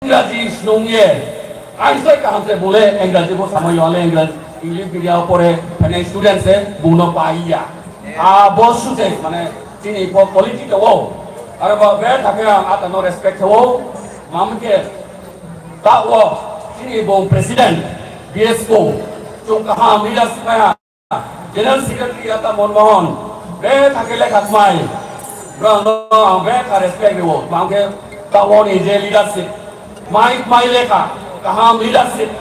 Engraji snung ye, ai sai kaham se bole Engraji bo samai yo le Engraji English medium o pore phene student se bung no pai ya. A bo su se mane chini po quality to o. Aro ba be thake ang ata no respect to o. Mam ke Ta o chini bo president, B S O, chung kaham leadership maya, General Secretary ata Monmohan, be thake lekha kmai, brang no ang be ka respect rwo, mangke ta o ni je leadership, mai mai lekha, kaham leadership,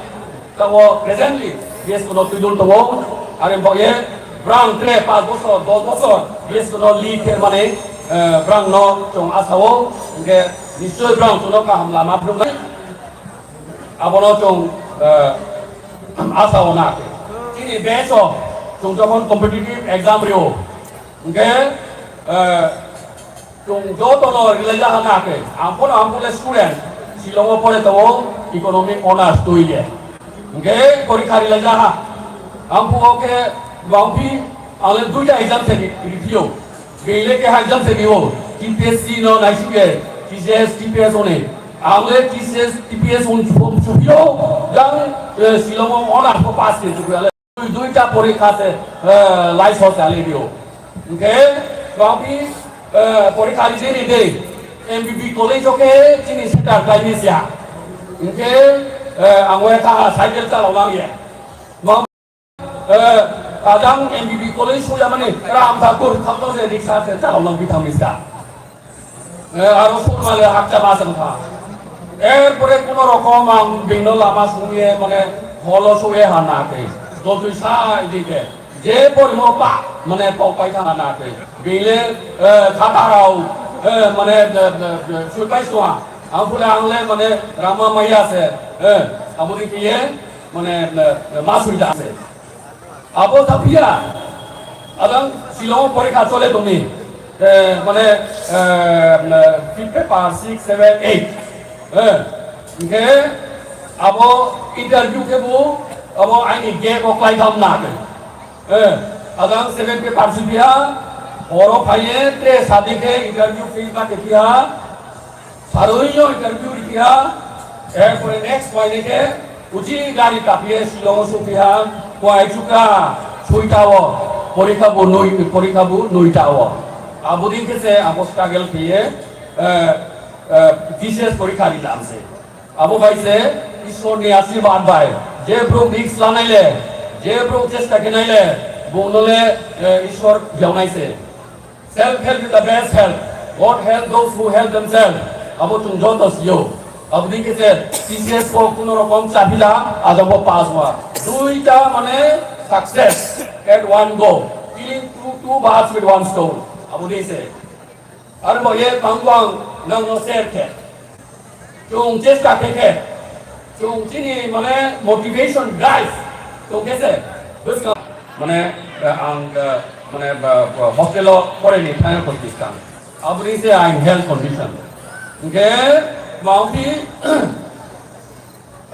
ta o presently, B S O no tuidul tongo, are bo ye, brang tre pas bosor, dos bosor, B S O no lead khe mane, eh, brang no chung asa o, hingke nischoi brang chung no kaham lama phunuknai. Abono chwng, eh, asa o na. Chini batch o chwng jokhon competitive exam rio, hwnkhe, eh, chwng jotono rilai jaha na khe. Ang phano, ang phano student, Shillong o pore tongo, economic honours twi ye. Hwnkhe porikha rilai jaha. Ang phuo khe, bangphi, ang le duita exam se ri-, riphiyo. Bele ke hajam se biwo, T P S C no naisuke, T C S, T P S one. Ang le T C S, T P S one form supyo, yang, eh, Shillong o honours ko pass ke supyo. Ale dui, duita porikha se, eh, lai so se ale dio. Hwnkhe, babi, eh, porikha ni dei dei, M B B college o ke chini center kai ni sia. Hwnkhe, eh, ang wai kha cycle chalao lang ye. Eh, ajang M B B college suyamani Ram Thakur thamto se riksa se chalok lang bithang miska. Eh, aro surma le hakcha ma sang kha. Erpore kono rokom ang bino lama sungye mane holo suye ha na khe. Dotui sa idike. Je porimo pa mane pok pai thang na khe. Bile, eh, khata rao, eh, mane, eh, eh, eh, sui pai suwa. Ang pule ang le mane Rama Maya se, eh, abo dike ye, mane, eh, eh, ma sui da se. Abo thapiya, adang Shillong porikha chole tongni, eh, mane, eh, eh, fifth paper, six, seven, eight. Eh, hingke abo interview khe bo, abo aini gap o klai tham na khe. Eh, adang seven paper si biha, oro phaiye, te sadi khe interview feedback khe biha, Saroi yo interview ri piha, erpore next paine ke uchi gari kapie Shillong o su piha, kuai chuka, suita o, porikha bo nui, porikha bo nuita o. Abo din ke se abo struggle piye, eh, eh, T C S porikha ri lam se. Abo bai se Ishwar ni ashirbad bai, je bro risk lanai le, je bro chesta khe nai le, bo no le, eh, Ishwar jaunai se. Self help is the best help. God help those who help themselves. Abo chwng joto sio. Abo din khe se T C S ko kuno rokom chapila, ajabo pass wa. Duita mane success at one go. Killing two, two birds with one stone. Abo din se. Aro bo ye bang bang nang no share khe. Chwng chesta khe khe. Chwng chini mane motivation drive tongkhe se bwskang mane, eh, ang, eh, mane, ba, ba, hostel o poreni final position. Aboni se ang health condition. Hingke mauti,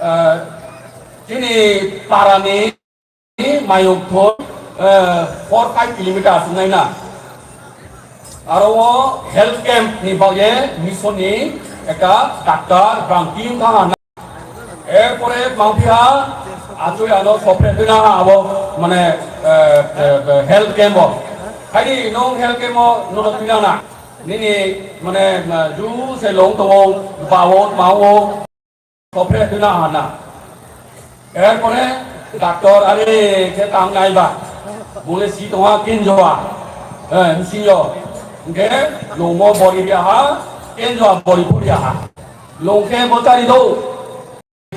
eh, chini parani Mayung thon, eh, four five kilometers wngnai na. Aro o health camp ni bagwi mission ni ekta doctor bang team thang na. Erpore mangphi ha achoi ano sopre thwina ha abo mane, eh, eh, eh, health camp o. Haini nong health camp o nono thwina na. Nini mane, eh, ju se long tongo bawo mawo. Sopre tuna hana. Erpore doctor are khe tang nai ba. Bole si tonga kenjoa. Eh, nsinyo. Nge lomo bori biaha, kenjoa bori puri aha. Longkhe bo chari do.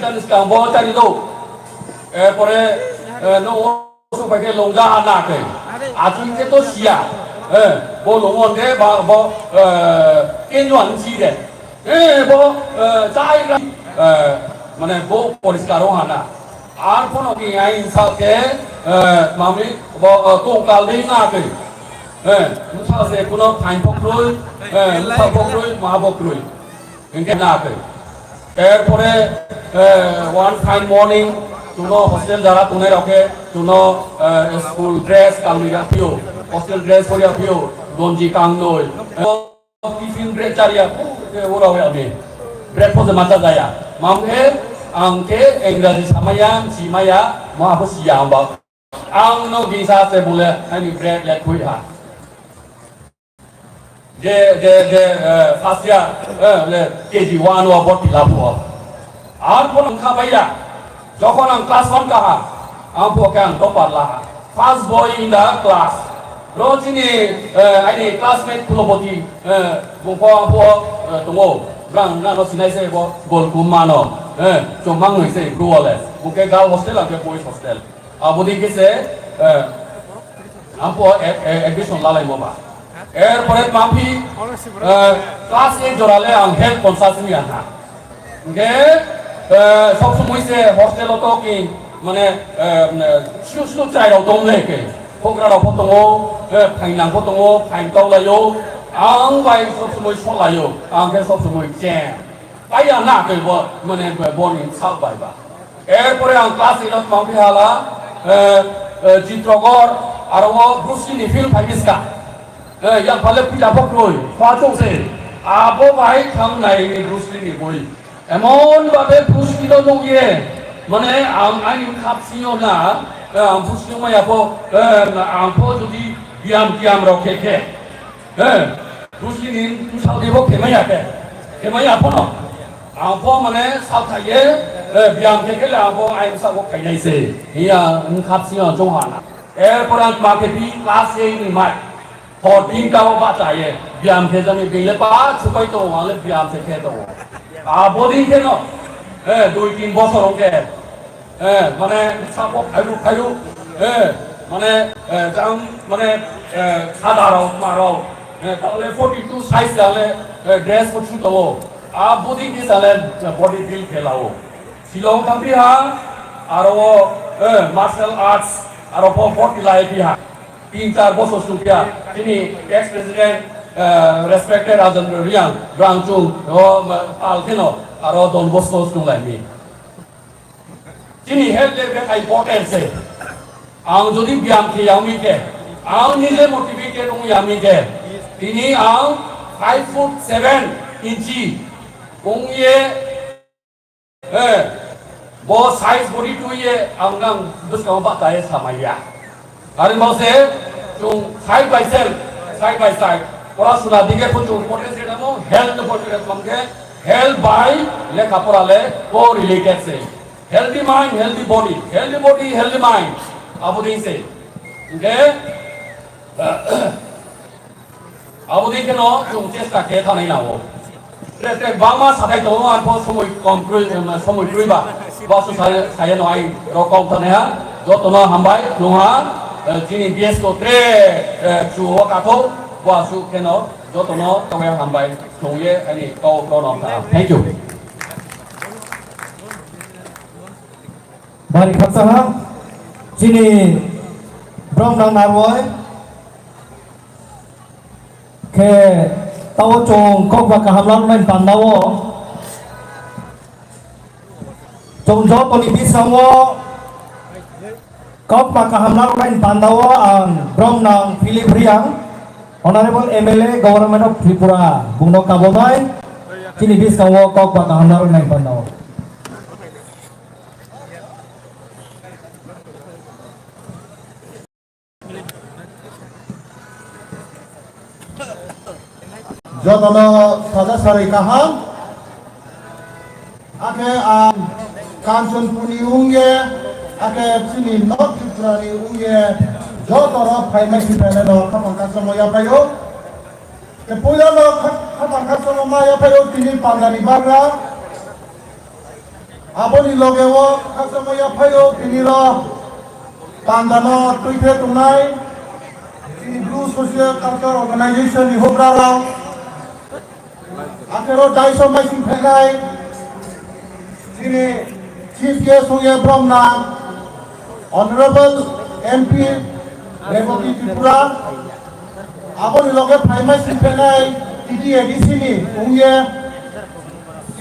Tan skang bo chari do. Erpore, eh, no Su pai khe longja ha na khe. Achung khe to siya. Eh, bo longmon de ba bo, eh, kenjuan si de. Eh, bo, eh, chai ka, eh, mane bo poriskar o hana. Ar kono ki ai sa khe, eh, mami bo, eh, kongkal de na khe. Eh, sa se kono phain pok roi, eh, sa pok roi, ma pok roi. Hingke na khe. Erpore, eh, one fine morning, chuno hostel jara tongnai rok khe, chuno, eh, school dress kanwi ya phio, hostel dress pori ya phio, gonji kangnoi. Tiffin break chariya, phu, ke ura ya me. Breakfast ma cha jaya. Mam khe, ang khe Engraji samaya, simaya, ma bo siya ang ba. Ang no gisa se bole, ani bread le khui ha. Je, je, je, eh, first year, eh, le K G one o bo tila phuo. Ar phuo ang kha baiya. Jokhon ang class one kaha, ang phuo khe ang topper laha. First boy in the class. Ro chini, eh, ani classmate Phuloboti, eh, bungkho ang phuo, eh, tongo. Brang na no sinai se bo gol kum mano. Eh, chomang noi se bro le. Bungke girl hostel ang khe boys hostel. Aboni khe se, eh, ampo e-, e-, admission lalai mo ba. Erpore maphi, eh, class eight jorale ang health conscious ni aha. Hingke, eh, sob somoi se hostel o to ki, mane, eh, slu slu chai rok dong le ke. Pokra rok pho tongo, eh, phainang pho tongo, phain tau laio. Ang bai sob somoi so laio, ang khe sob somoi chen. Aya na ke bo, mane bo, bo ni sak bai ba. Erpore ang class eight o tongpi hala, eh, eh, Chitrogor, aro o Bruce Lee ni film phai biska. Eh, yang phale pita pok roi, khwa chok se. Abo bai thang nai ni Bruce Lee ni boi. Emon babe Bruce Lee no nung ye, mane ang ani khap sinyo na, eh, ang Bruce Lee maya po, eh, ang po jodi biam tiam rok khe khe. He, Bruce Lee ni bwsao de bo khemaya khe. Khemaya phono. Ang pho mane sak thaiye, eh, biyam khe khe le ang pho ayang sak bo khainai se. Hiya, wng khap sing o chong ha na. Erpor ang ma khe pi class eight ni mai. Ho tin ta o ba cha ye. Biyam khe jani bile pa chupai to wale biyam khe khe to. A bo din khe no. Eh, dui tin bosor khe. Eh, mane, sabo khairu, khairu, eh, mane, eh, jang, mane, eh, sada rok, ma rok, eh, tale forty two size tale, eh, dress ko chu to, a body ni tale, eh, body build khe lao. Shillong thang pi ha, aro, eh, martial arts, aro po forty lai pi ha. Tin char bosor sung pia, tini ex president, eh, respected Rajendra Reang, Rangchung, o, ma, al kheno, aro Don Bosco sung lai mi. Chini health le bekhai important se. Ang jodi biyam khe yami khe, ang nije motivated ong yami khe, tini ang five foot seven inchi ong ye, eh, bo size body twi ye ang nang bwskang ba ta ye samaya. Ari mo se chung side by side, side by side. Pora suna dige ko chung important se namo health important mang khe, health by lekha pora le ko related se. Healthy mind, healthy body, healthy body, healthy mind. Abo din se. Hingke, abo din keno chung chesta khe thanai nao. Tre tre bangma sathai tongo, arpho somoi kom kroi, somoi kroi ba. Basu saya, saya no ai rokong thanai ha. Jotono hambai, nungha, eh, chini B S ko tre, eh, chu o katho, basu keno, jotono tongya hambai, nungye, ani kau kono ta. Thank you. Bari khaksa ha, chini borok nang narwai khe tao chwng kok ba kaham narwknai panda o chwng jotoni bisingo kok ba kaham narwknai panda o ang borok nang Philip Riang, Honorable M L A, Government of Tripura, bungno kabonai chini bisingo kok ba kaham narwknai panda o. Jotono saja sari kaham. Akhe ang Kanchanpurni wngye, akhe chini North Tripurani wngye, jotono phaimai si phainai no khapang kachamo yaphaio. Te puila no kha-, khapang kachamo ma yaphaio tini pandani bagra. Aboni loge o khakchangma yaphaio tini rok pandano twi khe tongnai chini Bru Social Culture Organization ni hokra rok. Akhero daiso maising phainai chini Chief Guest wngya borok nang Honorable M P Rebati Tripura. Aboni loge phaimai singphenai T T A D C ni wngye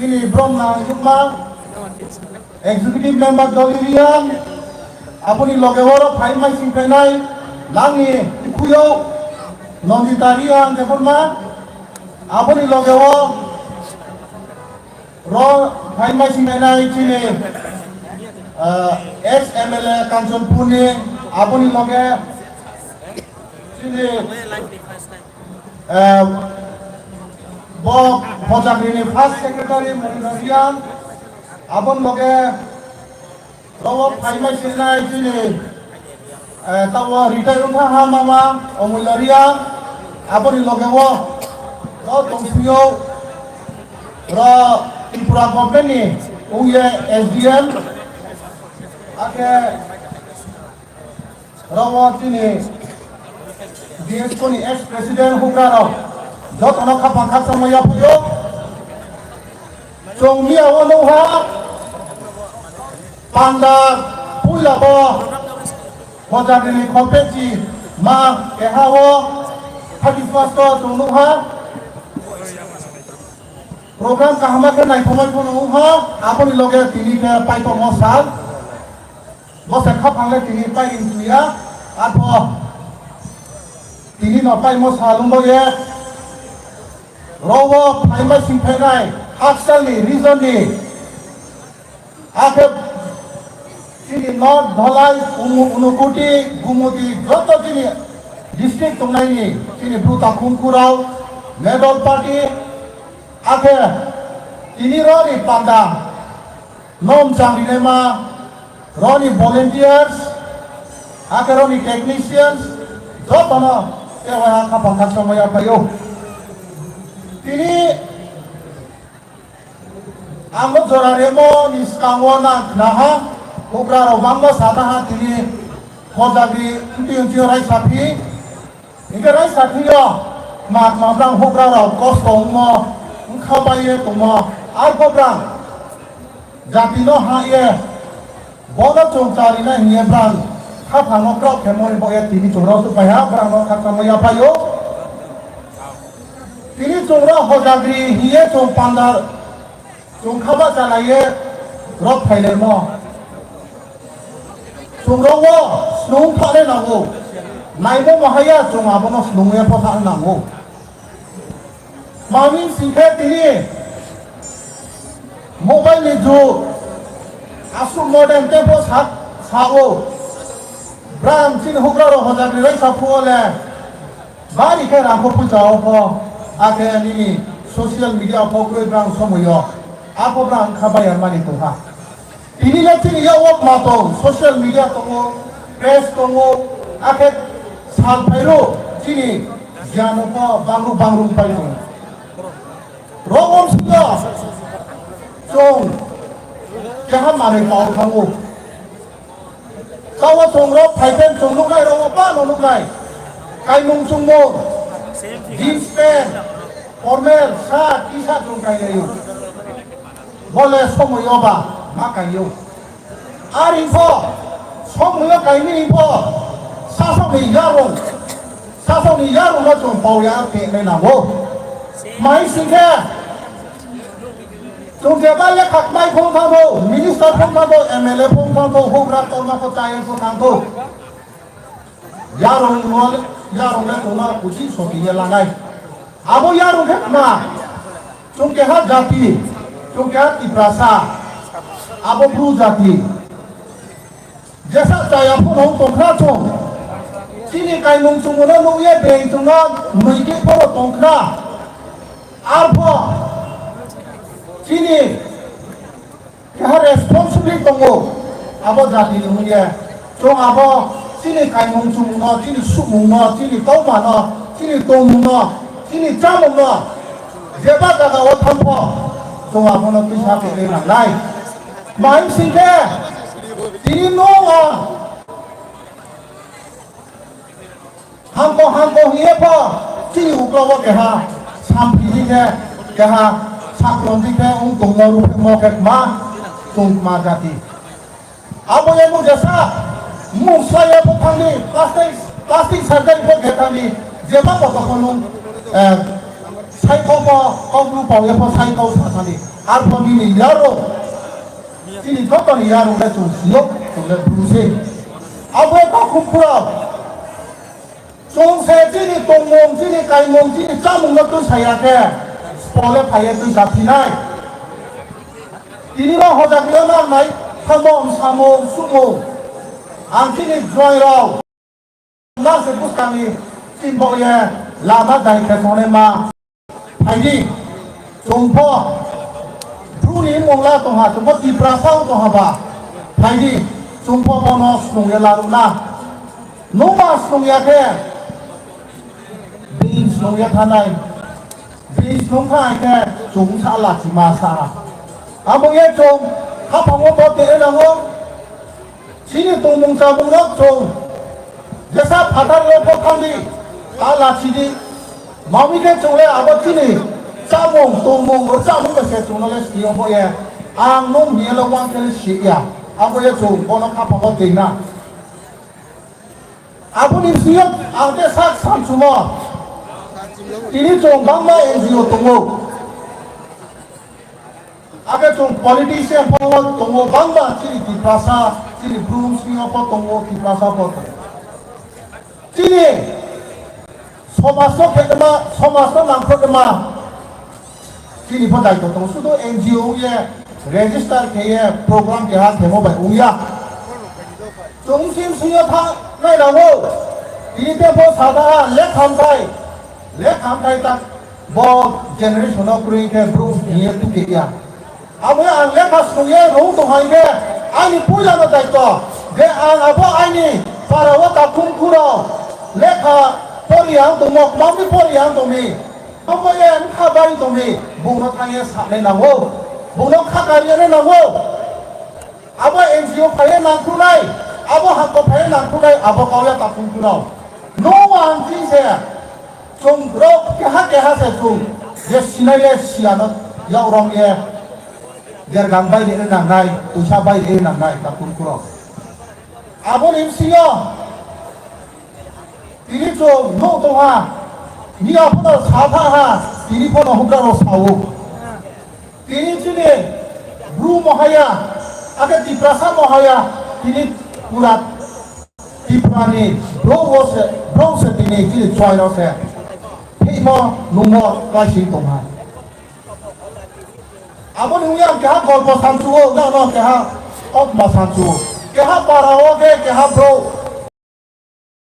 chini borok nang yukma Executive Member Dolly Riang. Aboni loge oro phaimai singphenai nangni khuyo Nandita Riang Debbarma. Aboni loge o Ro phaimai singnainai chini, ah, ex M L A Kanchanpurni, aboni loge chini, ah, bo Hojagrini first secretary Murina Riang, aboni loge Rogo phaimai sinai chini, eh, tabo retire wngkha ha mama Omulya Riya, aboni loge o, o tongphio, ro Tripura government ni wngye S D M, akhe rogo chini D S P ni ex president hukra rok jotono khapang khakchangma yaphaio. Chwng miya o nukha panda puila bo Hojagrini khorpesi ma keha o thirty first o chwng nukha. Program kaham khe naithokmai phano wngkha, aboni loge tini khe paithakma sal. Bo se khapang le tini pai wngya, arpho tini no paimo sal wngbo ye. Rogo phaima singphainai haksalni region ni, akhe chini North Dhalai, Unu-, Unakoti, Gumoti, joto chini district tongnaini chini Bru takhum kurao, Medal Party, akhe tini roni panda, Nom chang rinai ma, roni volunteers, ake roni technicians, jotono tei wai ha khapang khakchangma yaphaio. Tini ang o jora remo ni swkango nang khnaha, hukra rok bangma sanaha tini Hojagri wngtwi wngtwi raisa phi. Hingke raisa thwio, ma, ma, brang hukra rok kosto wngmo, wngkha bai ye tongmo, arpho brang jati no ha ye, bono chwng charina hiye brang, khaphang no krok khe mori bo ye tini chwng rok su paiha, brang no khakchangma yaphaio. Tini chwng rok Hojagri hiye chwng panda, Chwng kha ba cha lai ye rok phai le mo. Chwng rok wo snung pha le nango. Nai mo ma haya chwng abo no snung ye pho tha nango. Mami sing khe tini mobile ni jug aswk modern te pho sa, sa o. Brang chini hukra rok Hojagri raisa phu o le. Bari khe rang kho puisa o pho, akhe nini social media o pho kwrwi brang somoi o, a pho brang kha baiya mani tongha. Tini le chini ya wok ma tong, social media tongo, press tongo, akhe sal phairo chini giyan o pho bangru bangru pai tongo. Rogom sino chong keha manwi pao thango. Tawa chong rok phai khe chong nuknai rok ba no nuknai. Kaimung chungmung, jeans pant, formal, shirt, t-shirt chong kainai. Bole somoi oba ma kaio. Ar info, somni kaimi info, sasokni yarung, sasokni yarung no chwng pau ya tengnai nango. Mai singkhe, chwng jeba lekha kmai phone thangtho, minister phone thangtho, M L A phone thangtho, hukra torma ko chayang phone thangtho. Yarung no, yarung le tongma kuchi soki ye lanai. Abo yarung khe kma, chwng keha jati, chwng keha Tiprasa, abo Bru jati. Jesa chaya phano tongkhna chwng. Chini kaimung chwngno nukye beng chwngno nui khe phano tongkhna. Arpho chini keha responsibility tongo abo jati ni hwnye. Chwng abo chini kaimung chumungno, chini sumungno, chini tongmano, chini tongmungno, chini chamungno jeba jaga o thangpho chwng abono twisa tongwi nangnai. Mai singkhe tini no o hamko hamko hiye pho chini uklogo keha samphi hiye keha saklom dikhe ung tongmo ruphe mo khe ma tong ma jati. Abo ye mung jesa mung saya pho thangni plastic plastic surgery pho khe thangni jeba koto kono eh, saiko pho koklu pau ye pho saiko sa thangni arpho nini yaro chini joto ni yaro le chung siyok chung le bru se. Abo ye kok khuk pura. Chwng se chini tongmung, chini kaimung, chini chamungno twi saya khe, spole phaiye twi japhinai. Tini no hojak rwna nai, thamung, samung, sumung. Ang chini joy rok, na se bwskangni chimbo ye lama dai khe songnai ma. Phaidi, chwngpho, Bru ni mungla tongha, chwngpho Tiprasa o tongha ba. Phaidi, chwngpho bono snungya larwkna. Nungma snungya khe, bini snungya thanai. Bini snung kha khe, chwng sa lachi ma sa. Abo ye chwng, khaphango bo tere nango. Chini tongmung chamung rok chwng jesa phatar rok bo thangdi, ta lachidi. Mami khe chwng le abo chini chamung tongmung rok chamung bai se chwng no le sini bo ye. Ang nung hiya le wang khe le si ya. Abo ye chwng bono khaphango twi na. Abo ni sini ang te sak sam sumo. Tini chwng bangma N G O tongo. Ake chwng politician pho tongo bangma chini Tiprasa, chini Bru sini pho tongo, Tiprasa pho tongo. Chini somaj no khetma, somaj no nangkhetma chini pho daito tongo. Sudu N G O ye register khe ye program keha khemo bai wngya. Chwng sim singyo tha nai nango. Tini te pho sada lekha hamthai, lekha hamthai ta bo generation no kwrwi khe bru hiye tuke ya. Abo ang lekha sungye rung tong hai khe ani puila no daito je ang abo ani para o takhum khuro lekha pori ang tongmo, kwmamni pori ang tongmi. Abo ye wngkha bai tongmi, bungno thangye saknai nango, bungno kha kariyane nango. Abo N G O phaiye nangkhunai, abo hako phaiye nangkhunai, abo kauya takhum khunao. No ang ching se, chwng rok keha keha se chwng, je sinai le siyano, yak rong ye, dergang bai rene nangnai, puisa bai rene nangnai, takhum khurok. Aboni bisingo, tini chwng no tongha, miya phano sa tha ha, tini phano hukaro sao. Tini chini Bru mohaya, ake Tiprasa mohaya, tini pura Tiprani bro se, bro se tini chini chwai ro se. Phimo nungmo kaising tongha. Aboni wngya keha golpo sanchuo, na no keha okma sanchuo. Keha para o ke keha bro.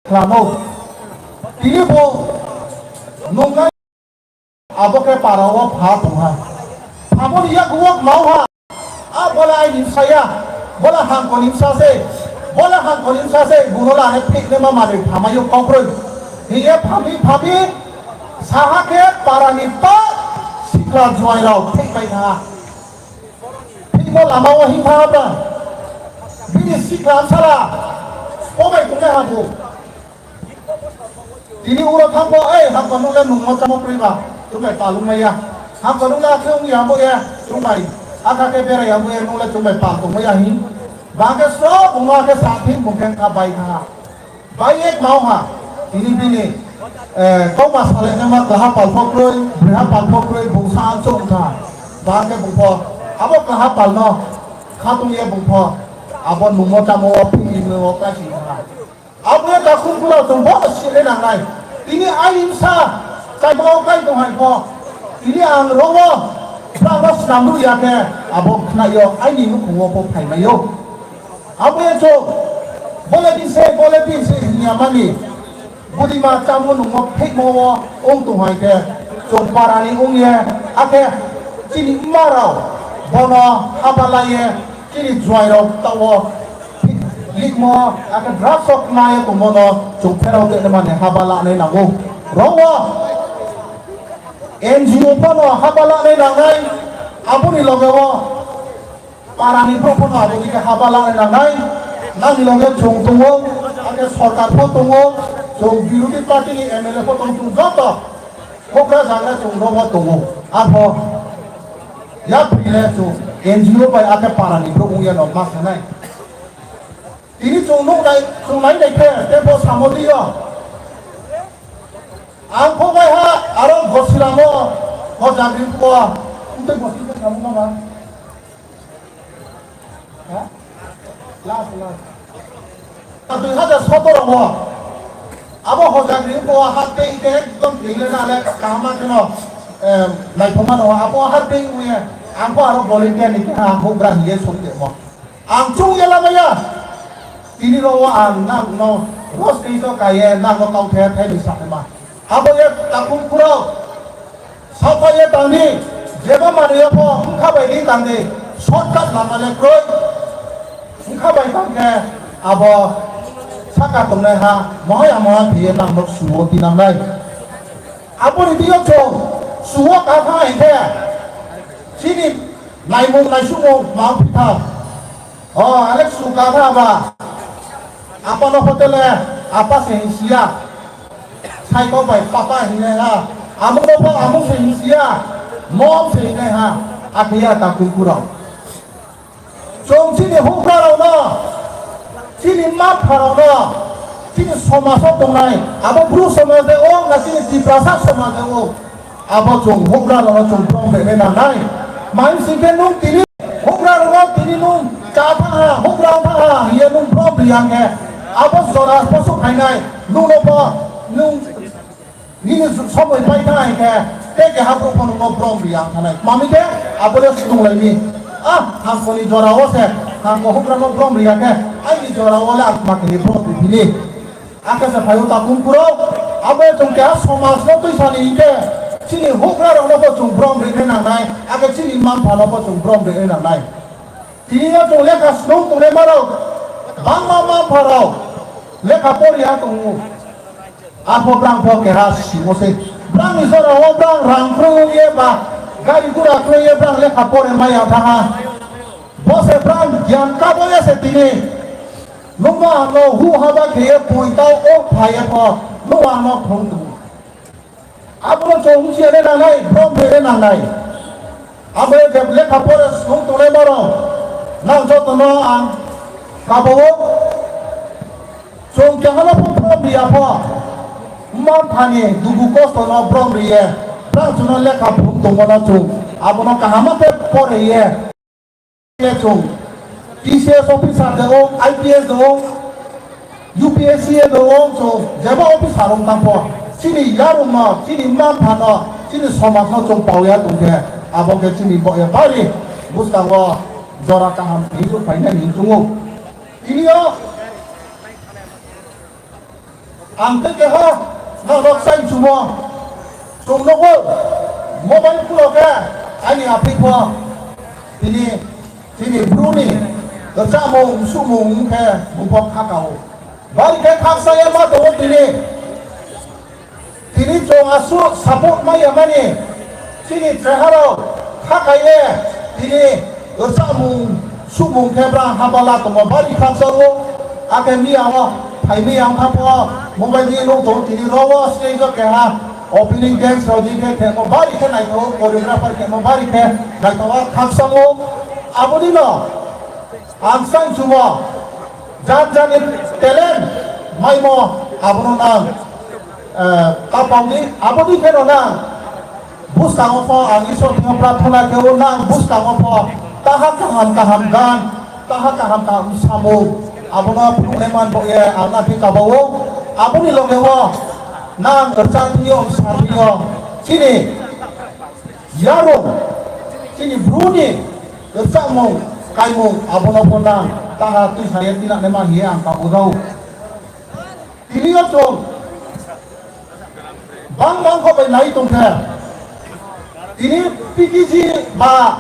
Khlamo. Tini bo nungnai abo khe para o pha tongha. Phamoni yak wok mau ha. A bola ai nimsa ya. Bola hangko nimsa se. Bola hangko nimsa se. Buno la ne phik ne ma mari phamayo kokroi. Hiye phami phami saha khe para ni pa sikla juai rao phik pai tha. Phikbo lama o himkha bra. Bini sikla sara. Obai tongnai ha bo. Tini uro thangbo, ei, hangko nung le nungmo chamo priba. Tumbai palung maya. Hangko nung le akhre ung yambo ya. Tumbai. Akha ke bera yambo ya nung le tumbai pal tongmo ya hin. Bangke sro buma ke sathing bungkeng kha bai kha. Bai ek mau ha. Ini bini, eh, kau ma sale nama kaha palpok roi, briha palpok roi, bungsa ansok kha. Bangke bungpo. Abo kaha palno. Khatung ye bungpo. Abo numo tamo o phi numo kasi kha. Abo ya takhuk pura tong bono sile nangnai. Tini aini bwsa chaima o kai tong hai pho. Tini ang rogo bwrang no swnam rw ya khe abo khna yo aini nukhung o pho phai mai o. Abo ya chwng bole tin se bole tin se hinya mani. Budi ma chamo nungmo phikmo o ong tong hai khe chwng para ni ong ye akhe chini ma rao bono haba lai ye. Chini juai rok tao likmo ake drugs rok nai tongmo no chwng pherao tongmani haba lanai nango. Rogo N G O phano haba lanai nangnai aboni loge o para ni borok phano aboni khe haba lanai nangnai. Nangni loge chwng tongo, ake sorkar pho tongo, chwng birodhi party ni M L A pho tongo, chwng joto hokra jagra chwng rogo tongo. Arpho Yapri le chwng N G O bai ake para ni borok wngya no ma sanai. Tini chwng nuk nai, chwng nai nai khe, tei bo samo di yo. Ang kho bai ha, aro Gosiramo, Hojagri ko, tei Gosiramo ma. Ha? Last, last. Dui hajar sotoro o abo Hojagri ko hat tei ite ekdom tile na le kaham ma kheno, eh, naithoma no abo hat tei uye ang ko aro volunteer ni kha hokra hiye song de mo. Ang chung ye lamaya. Tini ro o ang nang no ros tei to kaye nang no kau the thai ni sa ma. Abo ye takung kuro. Saphaiya tangdi, jeba manwiya pho wngkha bai di tangdi, shortcut lama le kroi. Wngkha bai tangkhe abo saka tongnai ha, mohai amoha phiye nang nok suo tinamnai. Aboni biyo chwng suo ka tha hingkhe chini naimung naisukmung ma phitha. O, alek su ka tha ba. Apa no hotel e, apa se hingsiya. Sai kok bai papa hinai ha. Amung no bo amung se hinsiya. Mom se hinai ha. Akhiya ta kuiku rok. Chwng chini hukra rok no, chini mapha rok no, chini somaj o tongnai. Abo bru somaj de o, na chini Tiprasa somaj de o. Abo chwng hukra rok no chwng brom rwnai nangnai. Mai singke nung tini Hukra rwgo tini nung cha tha ha, hukra tha ha, hiya nung brom riyang khe. Abo jora poso khainai, nung no bo, nung nini somoi pai tha hai khe, tei keha bro phano no brom riyang thanai. Mami khe, abo le sung lai ni. Ah, hangko ni jora o se, hangko hukra no brom riyang khe, ai ni jora o le ang ma khe brom ri bini. Akasa phaio takung kuro, abo chwng keha somaj no twi sani hingke, chini hukra rok no bo chwng brom riknai nangnai, ake chini manpha no bo chwng brom riknai nangnai. Tini no chwng lekha snung tongnai ma rok, bangma manpha rok lekha pori ha tongo. Apho brang pho keha simo se, brang ni jora o brang rang kroi ye ba, gari gura kroi ye brang lekha pore maya tha ha. Bo se brang gyan kabo ya se tini. Nungma ano hu haba khe ye pui tau o phai ye pho nung ano thong tu. Abono chong chi ere nangnai, brom ere nangnai. Abo ye jeb lekha pore sung tongnai borok. Nang joto no ang kabo o. Chong kehano pho brom ri ya pho. Manthani dugu kosto no brom ri ye. Brang chuno lekha phung tongmo no chung. Abono kahama khe pore ye. Chwng T C S officer de o, I P S de o, U P S C de o, chwng jeba officer wng tang pho, chini yarwng no, chini manpha no, chini somaj no chwng pao ya tong khe, abo khe chini bo ya bari bwskango jora kaham hinwi phainani hinwi tongo. Tini o Ang tei keha norok sai chumo. Chwng nogo mobile phuro khe ani aphi pho tini, tini bruni rwchapmung sumung khe bumphok khakao. Bari khe khaksa ya ma tongo tini. Tini chwng asu support ma ya mani. Chini cheharok kha kaiye tini rwchapmung sumung khe brang hapala tongma bari khakchao. Akhe miyao phai miyang thangpho mobile ni nung tong tini rogo stage o keha opening dance rok di khe khemo bari khe naithogo, choreographer khemo bari khe naithogo khakchao. Aboni no Ang sai chumo, jan jani talent maimo abono nang, eh, kapangni, aboni kheno nang. Bwskango pho ang Isor thwngno prarthana khe-o nang bwskango pho taha kaham kaham gan, taha kaham kaham samung abono phunuknai man bo ye ang nang khe kabao. Aboni loge o nang rwchap thwngyo, sa thwngyo, chini yarung, chini bruni rwchapmung, kaimung abono pho nang taha twi sa ye tinanai man hiye ang kabao. Tini o chwng bang bang kok bai nai tong khe, tini P T G ba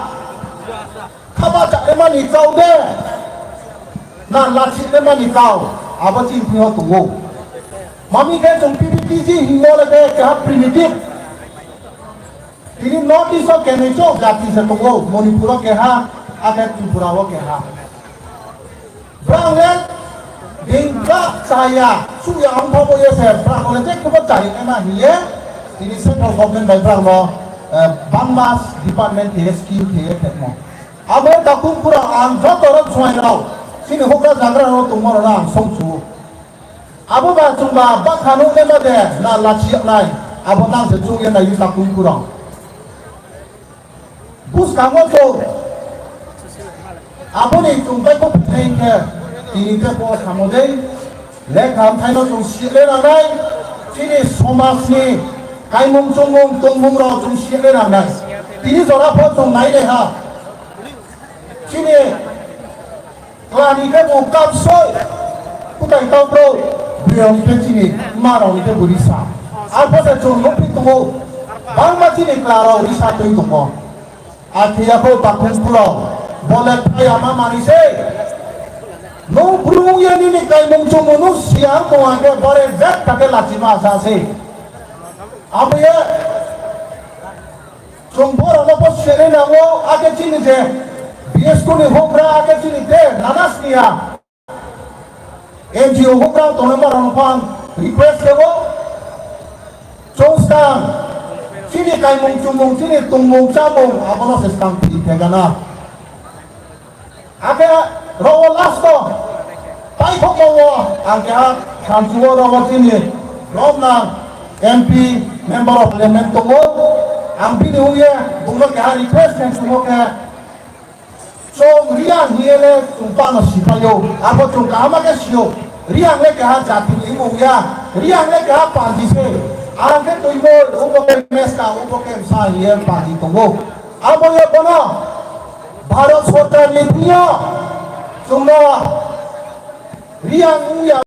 khaba chakle mani kau de, na lachikle mani kau, abo chini thwngyo tongo. Mami khe chwng P T G hingo le khe keha primitive. Tini North East o kenwi chok jati se tongo, Manipur o keha, akhe Tripura o keha. Brang le ding bra chaya, suya ang pha boye se, brang le je kebo chari ema hiye, tini central government bai brang no, eh, bangma department the scheme the thekmo. Abo takung pura ang joto rok suai rok, sini hokra jagra rok tongma rok ang song chu. Abo ba chwng ba bakha nuknai ma de na lachiyaknai, abo nang se chwng ye nai takung pura. Bwskango chwng aboni chwng bai kok phinai khe tini tei bo samo dei lekha bwthaino chwng sile nangnai, chini somajni kaimung chumung tongmung rok chwng sile nangnai. Tini jora pho chwng nai de ha. Chini Klani khe bo kapsoi, kutai tau bro, biyong khe chini ma rok ni khe bo risa. Arpho se chwng nukphi tongo, bangma chini kla rok risa twi tongo. Akhe yakho takhum phulo, bole phai ama mani se. Nung brung ye nini kaimung chumung nuk siang tong akhe bore jak ta khe lachima asa se. Abo ye Chwng borokno bo sere nango, ake chini je B S K ni hokra, ake chini te nanas niya N G O hokra tongnai borokno phan request kebo. Chwng skang chini kaimung chumung, chini tongmung chamung, abono se skang thwi thegana. Ake rogo last o paithokma o ang keha thansuo rogo chini romna M P, Member of Parliament tongo. Ang bini hwnye bungno keha request khe tongo khe, chwng Riang hiye le chwng bano sipaio, abo chwng kahama khe sio. Riang le keha jati ni wngya, Riang le keha party se. Ang khe twimo, obo khe meska, obo khe msa hiye party tongo. Abo ye bono Bharat Sorkar ni thwiyo chwngno Riang wngya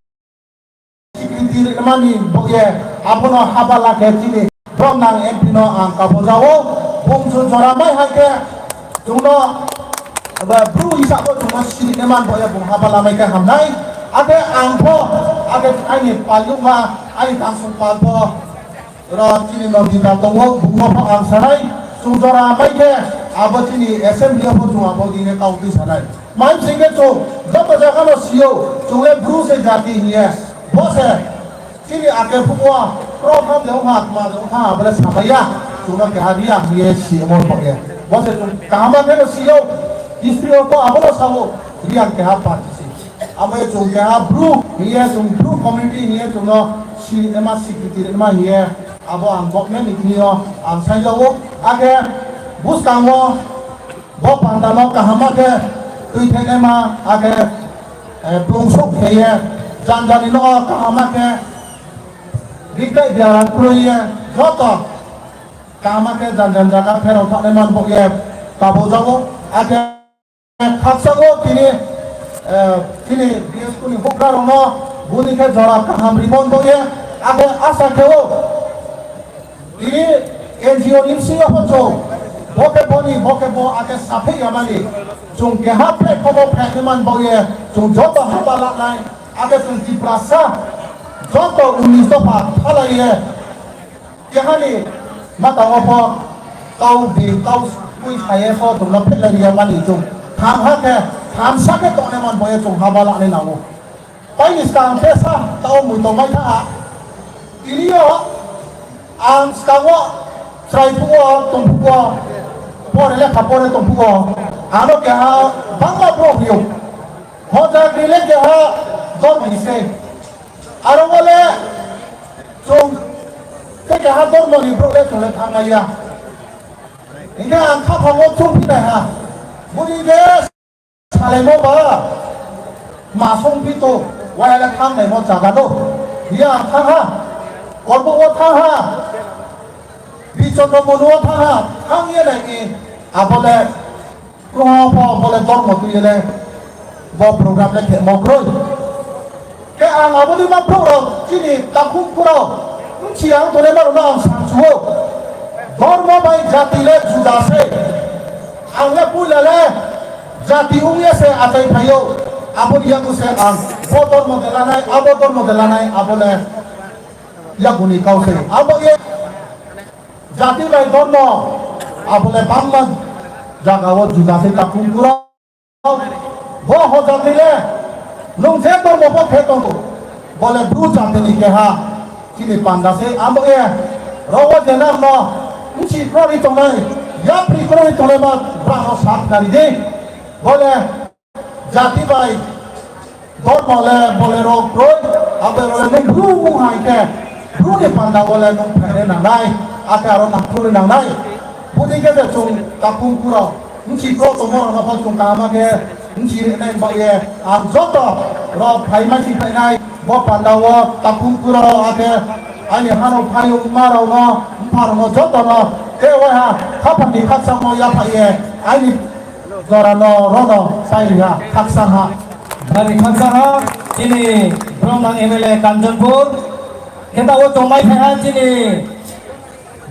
security rwmani bo ye abono habala khe chini Bromnang M P no ang kabojao. Bung chwng jora mai hai khe chwngno ba bru hisabo chwngno sini man bo ye bung habala mai khe hamnai. Ake ang pho ake aini palyukma aini tangsong pal pho Oro chini Nandita tongo, bungno pho ang sanai, chwng jora mai khe abo chini assembly o pho chwng abo dine kau twi sanai. Mai sing khe chwng joto jaga no sio, chwng le bru se jati hiye. Bo se chini ake phuko program de wngkha, tma de wngkha, abo le samaya, chwngno keha riya hiye si abo pho ye. Bo se chwng kaham khe no sio, history o pho abo no sao, riya keha party se. Abo ye chwng keha bru hiye, chwng bru community hiye, chwngno si ema security ma hiye. Abo ang government ni thwio ang saijago. Ake bwskango bo panda no kaham khe twi thai ma, ake, eh, plungsuk kheye, janjani no kaham khe riktai biaram kwrwi ye joto kaham khe janjan jaga pherok thaknai man bo ye tabo jago. Ake Khakchangno tini, eh, tini B S K ni hukra rokno buni khe jora kaham rimon boye, abo asa khe o. Tini N G O ni bisingo pho chwng bo khe boni, bo khe bo, ake saphik yamani chwng keha platform o phaikhe man boye, chwng joto haba laknai, ake chwng Tiprasa joto unis dopha thalaiye. Kehani matango pho kau di kau pui saye pho chwngno phetlai riya mani chwng tham ha khe, thamsa khe tongnai man boye chwng haba lanai nango. Paini skang khe sa tao mui tongmai tha. Tini o ang skango chwrai phugo tong phugo pore lekha pore tong phugo ano keha bangma bro hiyo. Hojagiri le keha dormo ni se. Aro wale chwng tei keha dormo ni borok le chwng le thang lai ya. Hinkhe ang khaphang o chwng phi nai ha. Boni je salaimo ba ma song phi to waya le thang naimo jaga no. Hiya ang thang ha. Kormo o thang ha. Bichondro Monu o thang ha. Thang ye nai ni abo le Kwbangma pho bole dormo twi ele bo program le khe mo kroi. Khe ang aboni ma phungrok chini takhuk phurok wngsi ang tole ma rwno ang samsuo. Dormo bai jati le juda se. Ang le puila le jati wngya se achai phaio. Aboni yago se ang bo dormo de lanai, abo dormo de lanai, abo le yaguni kau se. Abo ye jati bai dormo abo le bangma jaga o juda se takhuk phurok. Bo hojak ni le nwng je dormo bo khe tongo. Bole bru jati ni keha chini panda se amo e rogo je nang no wngsi kroi tongnai, yapri kroi tongnai ma bra no sak nari de. Bole jati bai dormo le bole rok kroi, abo le nwng bru wng hai khe bru ni panda bole nwng phainai nangnai, ake aro nangkhulwi nangnai. Budi khe je chwng takhuk phurok Wngsi kok tongma rok no phang chwng kaham khe wngsi rinai ba ye ang joto rok phai ma si phainai bo panda o takhuk phurok akhe ani hano phai wngma rok no bupha rok no joto no tei waiha khapangni khakchangma yaphai ye ani jora no rono sai riha khakchang ha. Bari khakchang ha chini Bromnang M L A Kanchanpur khe ta o tongmai phai ha chini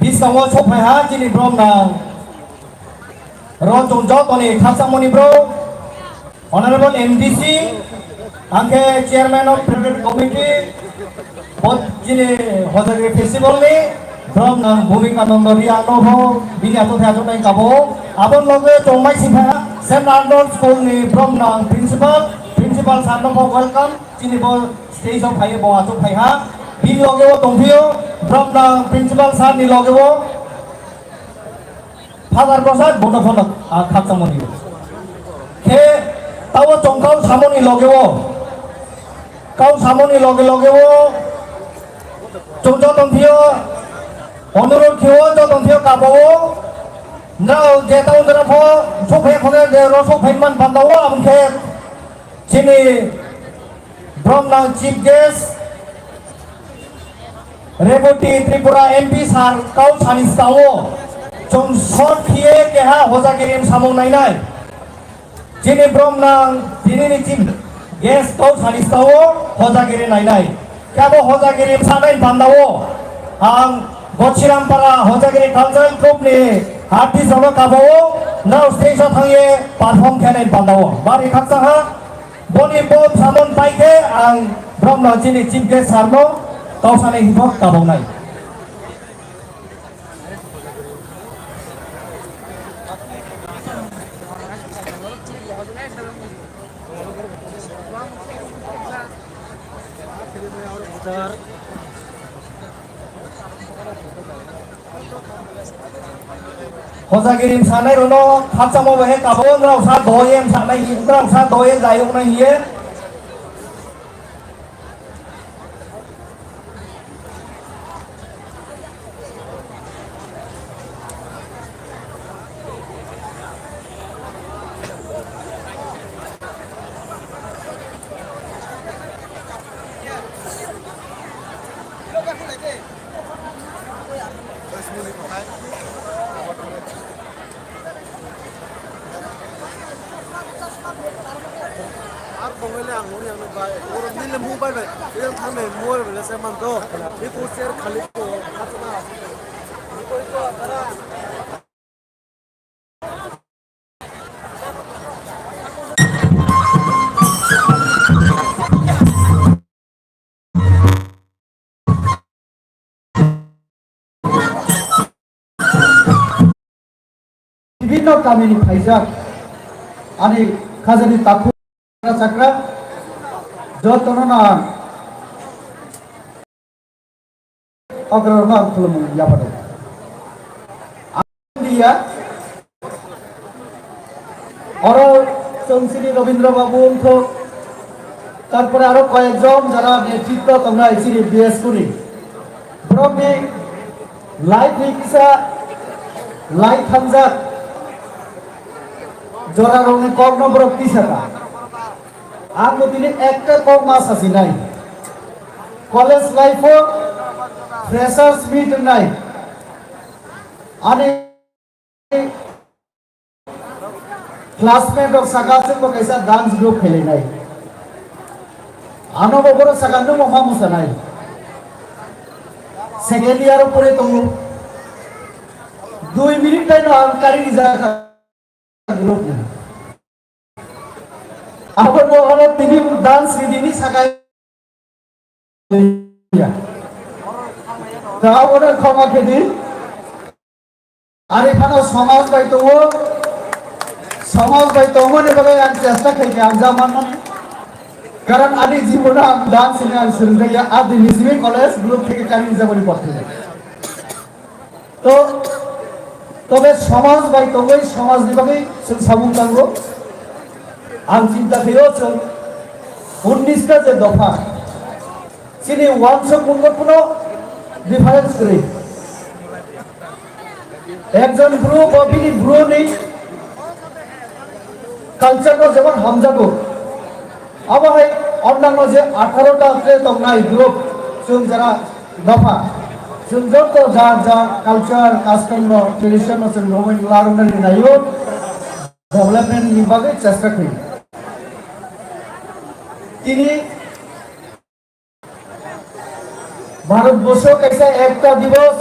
bwskango sok phai ha chini Bromnang. Ro chwng jotoni khakchangmani bro, Honorable M D C, angkhe Chairman of Project Committee, bo chini Hojagiri Festival ni, Bromnang Bhumika Nando Riya no bo bini ato thai achuk nai kabo. Abon loge chwng mai sipha, Saint Arnold School ni Bromnang Principal, Principal sir no bo welcome, chini bo stage o phai bo achuk phai ha. Bini loge o tongphio, Bromnang Principal sir ni loge o, Father Prasad bono phano, ah, khakchangmani. Khe tabo chongkao samoni loge o. Kau samoni loge loge o. Chwng joto thio. Onurod khio joto thio kabo o. Nrao je tao jora pho, sokphai khone je ro sokphai man panda o, aboni khe chini Bromnang Chief Guest, Reboti Tripura M P sir kau sani stao, chwng short khiye keha Hojagiri samung nainai. Chini Bromnang tini ni Chief Guest kau sani stao Hojagiri nainai. Kabo Hojagiri sanai bandao ang Gochirampara Hojagiri Cultural Group ni artist rok kabo o nrao stage o thangye perform khenai bandao. Bari khakchang ha. Boni bo samon pai khe ang Bromnang chini Chief Guest sir no kau sanai himphok kaboknai. Hojagiri sanai rono khakchangma bai kabo wngkha sa doyen sanai wngkha sa doyen jayung nai hiye. Ar bongole ang uri ang bai. Oro nile mu bai bai. Yang thang bai mu bai bai se man do. Ni ko ser khali ko. Bibhinno kamini phaijak ani khajani takhuk chakra jotono no ang Ogrorokno ang khulumung yaphato. Ang dia, oro chwng chini Robindra Babu wngthok, Tarpore aro koyekjon jara netritto tongnai chini B S P ni. Borokni lai thwi kisa lai thangjak jorarokni kokno borok tisaka. Ang bo tini ekta kok ma sasinai. College life o freshers meet wngnai. Ani classmate rok saka chwngbo kaisa dance group khailainai. Ano bo borok saka nwng ma musanai. Second year o pore tongo. Dui minute taino ang kari rijak group ni. Abo no oro tini dance ridi ni saka ya. Ta abo no khoma khedi. Ari phano samaj bai tongo, samaj bai tongmani bagwi ang chesta khaikha, ang ja manmani. Karon ani jibono ang dance ni ang swrwngjakya, a Dini Simi College group theke kari jaboni porthai. To, tobe samaj bai tongwi samaj ni bagwi chwng samung tango. Ang chinta khaio chwng unnish ta je dopha. Chini wansuk mungno kuno difference kwrwi. Ekjon bru bo bini bru ni culture no jemon hamjago. Abo hai onnango je atharo ta tre tongnai group chwng jara dopha. Chwng joto ja ja culture, custom no, tradition no chwng romwi larwna rinaio. Development ni bagwi chesta khaio. Tini Bharat Borsho kaisa ekta divos.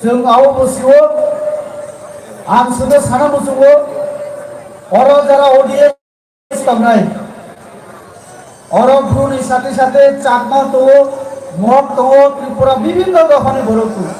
Chwng abo bosio ang sudo sana muchungo, oro jara audience tongnai. Oro bru ni sate sate Chakma tongo, Mog tongo, Tripura bibhinno dophani borok tongo.